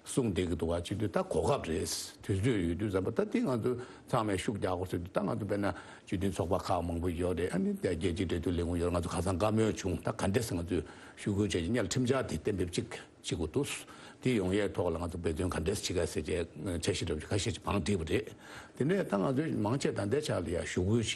གསུངས་བསྡད་ཀྱི་འདུག་བ། བྱེད་དུས་ད་གོ་སྐབས་རེད། དུས་ཚོད་ཡོད་དུས་ཙམ་པ་ད་དེ་ང་ཚོ་ཚང་མས་ཤུགས་རྒྱག་དགོས་ཟེར་དུས་ད་ང་ཚོ་དཔེར་ན་སྤྱི་མཐུན་ཚོགས་པ་ཁག་མང་པོ་ཡོད་རེད། ཨ་ནི་དེ་རྒྱལ་སྤྱིའི་འབྲེལ་མཐུད་ལས་ཁུངས་ཡོད་རེད། ང་ཚོ་ཁ་སང་བཀའ་མོལ་བྱུང་། ད་ག་འདྲས་སེ་ང་ཚོས་ཞུ་སྐུལ་བྱས་ཀྱི་སྔོན་ལ་ཁྲིམས་འཆར་དེ་གཏན་འབེབས་ཅིག་བྱེད་དགོས་འདུག་དེ་ཡོང་ཡས་ཐོག་ལ་ང་ཚོ་འབད་བརྩོན་ག་འདྲས་བྱེད་ག་ཟེར་བྱས་འཆར་གཞི་འདྲ་པོ་ཅིག་ཁ་ཤས་ཅིག་བང་བསྒྲིགས་པ་རེད། དེ་ནས་ད་ང་ཚོས་མང་ཆེ་ད་ལྟའི་ཆ་ལ་ཡ་ཞུ་སྐུལ་བྱས་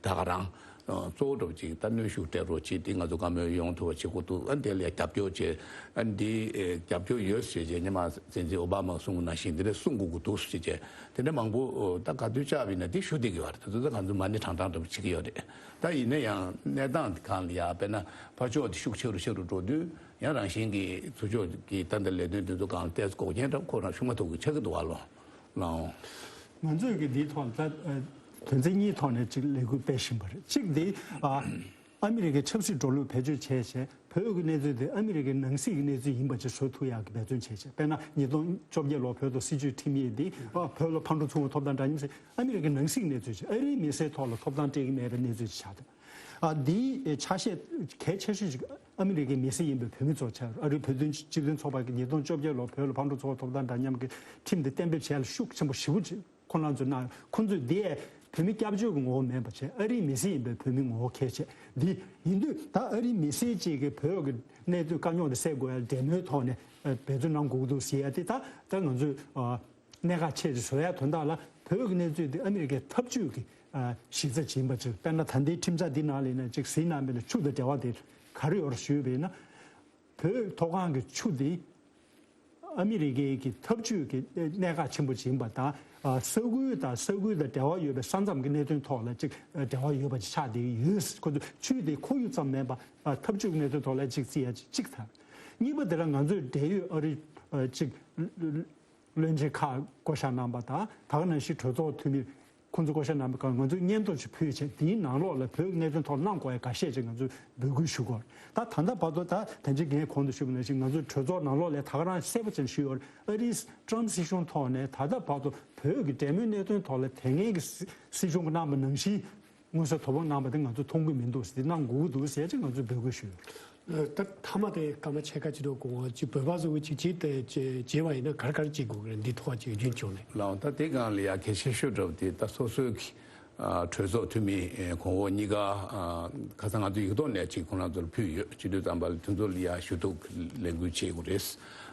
ད་ག་རང་ གཙོ་བོ་འདྲ་པོ་ཅིག་ད་གནོན་ཤུགས་སྤྲད་རོགས་བྱེད། དེ་ང་ཚོ་བཀའ་མོལ་ཡོང་ཐུབ་པ་བྱེད་དགོས་འདུག་ཨ་འདི་ལ་རྒྱབ་སྐྱོར་བྱེད། ཨ་འདི་ཨེ་རྒྱབ་སྐྱོར་ཡོད་ཟེར་བྱས་ཉི་མ་བཙན་འཛུལ་ཨོ་བྷ་མ་གསུངས་པ་ནང་བཞིན་འདི་འདྲ་གསུང་དགོས་ཀྱི་འདུག་ཟེར་བྱས། དེ་འདྲ་མང་པོ་ད་ག་དུས་བཅར་བ་ཡིན་ན་འདི་ཞུ་བསྡད་ཀྱི་ཡོད་རེད། དེ་ཚོ་ད་ང་ཚོ་མ་ཎི་བགྲང་བགྲང་འདྲ་པོ་བྱེད་ཀྱི་ཡོད་རེད། ད་ཡིན་ན་ཡང་གནས་སྟངས་འདི་སྒང་ལ་ཡ་དཔེར་ན་ཕར་ཕྱོགས་འདི་ཤུགས་ཆེ་རུ་ཆེ་རུ་འགྲོ་དུས་ཡང་རང་བཞིན་གྱིས་ཚུར་ཕྱོགས་ཀྱི་ད་ལྟ་ལས་དོན་འདི་ཚོ་སྒང་ལ་ཏོག་ཙམ་འགོག་རྐྱེན་འདྲ་ཁོ་རང་ཤུགས་མ་ཐུབ་ཀྱི་ཆགས་ཀྱི་འདུག་བ་ལོ། ལའོ། ང་ཚོས་ཀྱི་འདིའི་ཐོག་ལ་ད་ཨ་དོན་ཚན་གཉིས་ཐོག་ནས་ཅིག་ལས་འགུལ་སྤེལ་བཞིན་པ་རེད། གཅིག་འདི་ཨ་ཨ་མི་རི་ཀའི་ཆབ་སྲིད་འགྲོ་ལུགས་བེད་སྤྱོད་བྱས་བྱས་བོད་ཀྱི་གནས་ཚུལ་དེ་ཨ་མི་རི་ཀའི་ནང་སྲིད་ཀྱི་གནས་ཚུལ་ཡིན་པ་ཅིག་བཟོ་ཐུབ་ཡག་གི་འབད་བརྩོན་བྱས་བྱས། དཔེར་ན་ཉིས་སྟོང་བཅོ་བརྒྱད་ལོར་བོད་དུ་སྲིད་བྱུས་ཁྲིམས་ཡིག་འདི་ཨ་བོད་ལ་ཕར་འགྲོ་ཚུར་འོང་ཐོབ་ཐང་འདྲ་མཉམ་ཟེར། ཨ་མི་རི་ཀའི་ནང་སྲིད་ཀྱི་གནས་ཚུལ་ཅིག་ཨ་རིའི་མི་སེར་ཐོག་ལ་ཐོབ་ཐང་སྤྲད་ཀྱི་མེད་པའི་གནས་ཚུལ་ཅིག་ཆགས་འདུག་ཨ་འདིའི་ཆ་ཤས་གལ་ཆེ་ཤོས་ཅིག་ཨ་མི་རི་ཀའི་མི་སེར་ཡིན་པའི་བོད་མི་ཚོ་ཆགས། ཨ་རིའི་བོད་དོན་སྤྱི་མཐུན་ཚོགས་པ་གིས་ཉིས་སྟོང་བཅོ་བརྒྱད་ལོར་བོད་ལ་ཕར་འགྲོ་ཚུར་འོང་ཐོབ་ཐང་འདྲ་མཉམ་གྱི་ཁྲིམས་དེ་གཏན་འབེབས་བྱས་ལ་ཤུགས་ཆེན་པོ་ཞེ་པོ་ཅིག་ཁོང་རྣམ་ཚོས་གནང་། ཁོང་ཚོས་འདི་བོད་མི་སྐྱབས་བཅོལ་གྱི་ངོ་བོ་མིན་པ་བྱས། ཨ་རིའི་མི་སེར་ཡིན་པའི་བོད་མི་ངོ་བོ་ཁས་བྱས། འདི་ཡིན་དུས་ད་ཨ་རིའི་མི་སེར་གཅིག་གིས་བོད་ཀྱི་གནས་ཚུལ་དཀའ་རྙོག་དེ་སེལ་དགོས་ཡ་འབྲེལ་མོལ་ཐོག་ནས་འབད་བརྩོན་གནང་དགོས་ཀྱི་འདུག་ཟེར་ཡ་དེ་ད་ད་ང་ཚོས་གནད་འགག་ཆེ་ཙམ་བཟོ་ཡ་དོན་དག་ལ་བོད་ཀྱི་གནས་ཚུལ་དེ་ཨ་མི་རི་ཀའི་འཐབ་ཇུས་ཀྱི་གཞི་རྩ་ཅིག་ཡིན་པ་ཅིག་དཔེར་ན་ད་ལྟའི་ཁྲིམས་འཆར་འདི་ནང་ལ་ཡིན་ན་ཅིག་ཟིན་གནང་མེད་ལ་ཆུ་དང་འབྲེལ་བ་དེ་ག་རེ་ཡོད་རེད་ཞུས་པ་ཡིན་ན། བོད་མཐོ་སྒང་གི་ཆུ་དེ་ཨ་མི་རི་ཀའི་གི་འཐབ་ཇུས་ཀྱི་གནད་འགག་ཆེན་པོ་ཅིག་ཡིན་པ་དང་། ས་ཁུལ་དང་ས་ཁུལ་དང་འབྲེལ་བ་ཡོད་པའི་ས་མཚམས་ཀྱི་གནད་དོན་ཐོག་ལ་ཅིག་འབྲེལ་བ་ཡོད་པ་ཅིག་ཆགས་བསྡད་ཡོད། ཁོ་ཚོ་ཆུ་དེ་ཁོར་ཡུག་ཙམ་མིན་པ་འཐབ་ཇུས་ཀྱི་གནད་དོན་ཐོག་ལ་ཅིག་བརྩི་ཡ་ཅིག་གཅིག་དང་། གཉིས་པ་དེ་ལ་ང་ཚོས་འབྲེལ་ཡོད་ཨ་རི་ཅིག་བློན་ཆེན་ཁག་བསྐོ་བཞག་གནང་པ་དང་། ད་ག་ནང་བཞིན་གྲོས་ཚོགས་འཐུས་མི་ཁོང་ཚོ་བསྐོ་བཞག་གནང་པའི་སྐབས་ང་ཚོས་སྙན་ཐོ་ཞིག་ཕུལ་བྱས། དེའི་ནང་ལོགས་ལ་བོད་ཀྱི་གནད་དོན་ཐོག་གནང་དགོས་ཡ་འགའ་ཤས་ཅིག་ང་ཚོས་འབོད་སྐུལ་ཞུ་དགོས། ད་ད་ལྟ་བར་དུ་ད་ད་ཅི་ངས་གོང་དུ་ཞུས་པ་ནང་བཞིན་ང་ཚོས་གྲོས་ཚོགས་ནང་ལོགས་ལ་ད་ག་རང་གསལ་པོ་ཅིག་ཞུས་ཡོད། ཨ་རིའི་ཀྲམ་སྲིད་གཞུང་ཐོག་ནས་ད་ལྟ་བར་དུ་བོད་ཀྱི་འབྲེལ་མོལ་གནད་དོན་ཐོག་ལ་དེ་སྔའི་གི་སྲིད་སྲིད་གཞུང་གིས་གནང་པ་ནང་བཞིན་མངོན་གསལ་དོད་པོ་གནང་པ་དེ་ང་ཚོས་མཐོང་གི་མི་འདུག་ཟེར། དེ་གནང་དགོས་ཀྱི་འདུག་ཟེར་ཅིག་ང་ཚོས་འབོད་སྐུལ་ཞུས་ཡོད། ད་མཐའ་མ་དེ་སྐར་མ་ཕྱེད་ཀ་ཅིག་འགྲོ་གོང་ཅིག་བོད་པ་ཚོ་གི་ཅིག་ཅིག་དེ་ཅིག་བྱེད་པ་ཡིན་ན་ག་རེ་ག་རེ་བྱེད་དགོས་ཀྱི་རེད། འདི་ཐོག་ཅིག་རྒྱུན་སྐྱོང་ནས། ལགས་འོང་། ད་དེ་སྒང་ལ་ཡ་གལ་ཆེ་ཤོས་འདྲ་པོ་དེ་ད་སོ་སོའི་གི་ཨ་གྲོས་ཚོགས་འཐུས་མི་ཨེ་གོང་འོག་གཉིས་ཀ་ཨ་ཁ་སང་ང་ཚོ་ཡིག་ཐོག་ནས་ཅིག་ཁོང་རང་ཚོར་ཕུལ་ཡོད། སྤྱི་འཐུས་རྣམ་པ་ལ་དེ་ཚོ་ལ་ཡ་ཞུ་གཏུག་ལས་འགུལ་བྱེད་དགོས་རེད།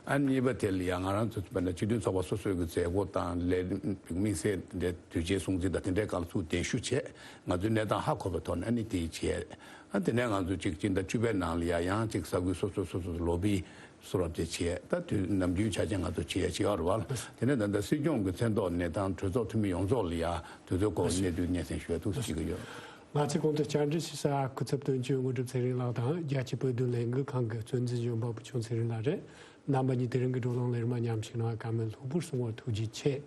ཨ་གཉིས་པ་དེ་ལ་ཡ་ང་རང་ཚོ་དཔེར་ན་སྤྱི་མཐུན་ཚོགས་པ་སོ་སོའི་གི་མཛད་སྒོ་དང་ལས་དམིགས་བསལ་དེ་འདྲའི་དུས་ཆེན་སྲུང་བརྩི་དང་དེ་འདྲའི་སྒང་ལ་ཚུར་གདན་ཞུ་བྱས། ང་ཚོའི་གནས་སྟངས་ཧ་གོ་བའི་ཐོག་ནས་ཨ་ནི་དེ་བྱས། ཨ་དེ་ནས་ང་ཚོ་ཅིག་སྤྱི་ཟླ་བཅུ་པའི་ནང་ལ་ཡ་ཡང་ཅིག་ས་ཁུལ་སོ་སོ་སོ་སོ་ལོ་བི་སུ་རབ་ཅིག་བྱས། ད་དུས་ནམ་རྒྱུན་ཆ་ཅན་ང་ཚོ་བྱས་བྱས་ཡོད་རེད་བ། དེ་ནས་ད་ལྟ་སྲིད་སྐྱོང་གི་མཚན་ཐོག་ནས་དང་གྲོས་ཚོགས་འཐུས་མི་ཡོངས་རྫོགས་ལ་ཡ་དུས་ཚོད་སྐོར་གནད་བསྡུས་སྙན་སེང་ཞུ་ཡ་འདུག་ཟེར་གྱི་ཡོད། ང་ཚོའི་གོང་དུ་བཅར་འདྲི་ཞུ་ས་སྐུ་ཚབ་དོན་གཅོད་དངོས་གྲུབ་ཚེ་རིང་ལགས་དང་རྒྱལ་སྤྱིའི་བོད་དོན་ལས་འགུལ་ཁང་གི་གཙོ་འཛིན་གཞོན་པ་བུ་ཆུང་ཚེ་རིང་ལགས་རེད། རྣམ་པ་གཉིས་དེ་རིང་གི་བགྲོ་གླེང་ལས་རིམ་མཉམ་ཞུགས་གནང་བར་བཀའ་མོལ་ལྷུག་པོར་གསུང་བར་ཐུགས་རྗེ་ཆེ།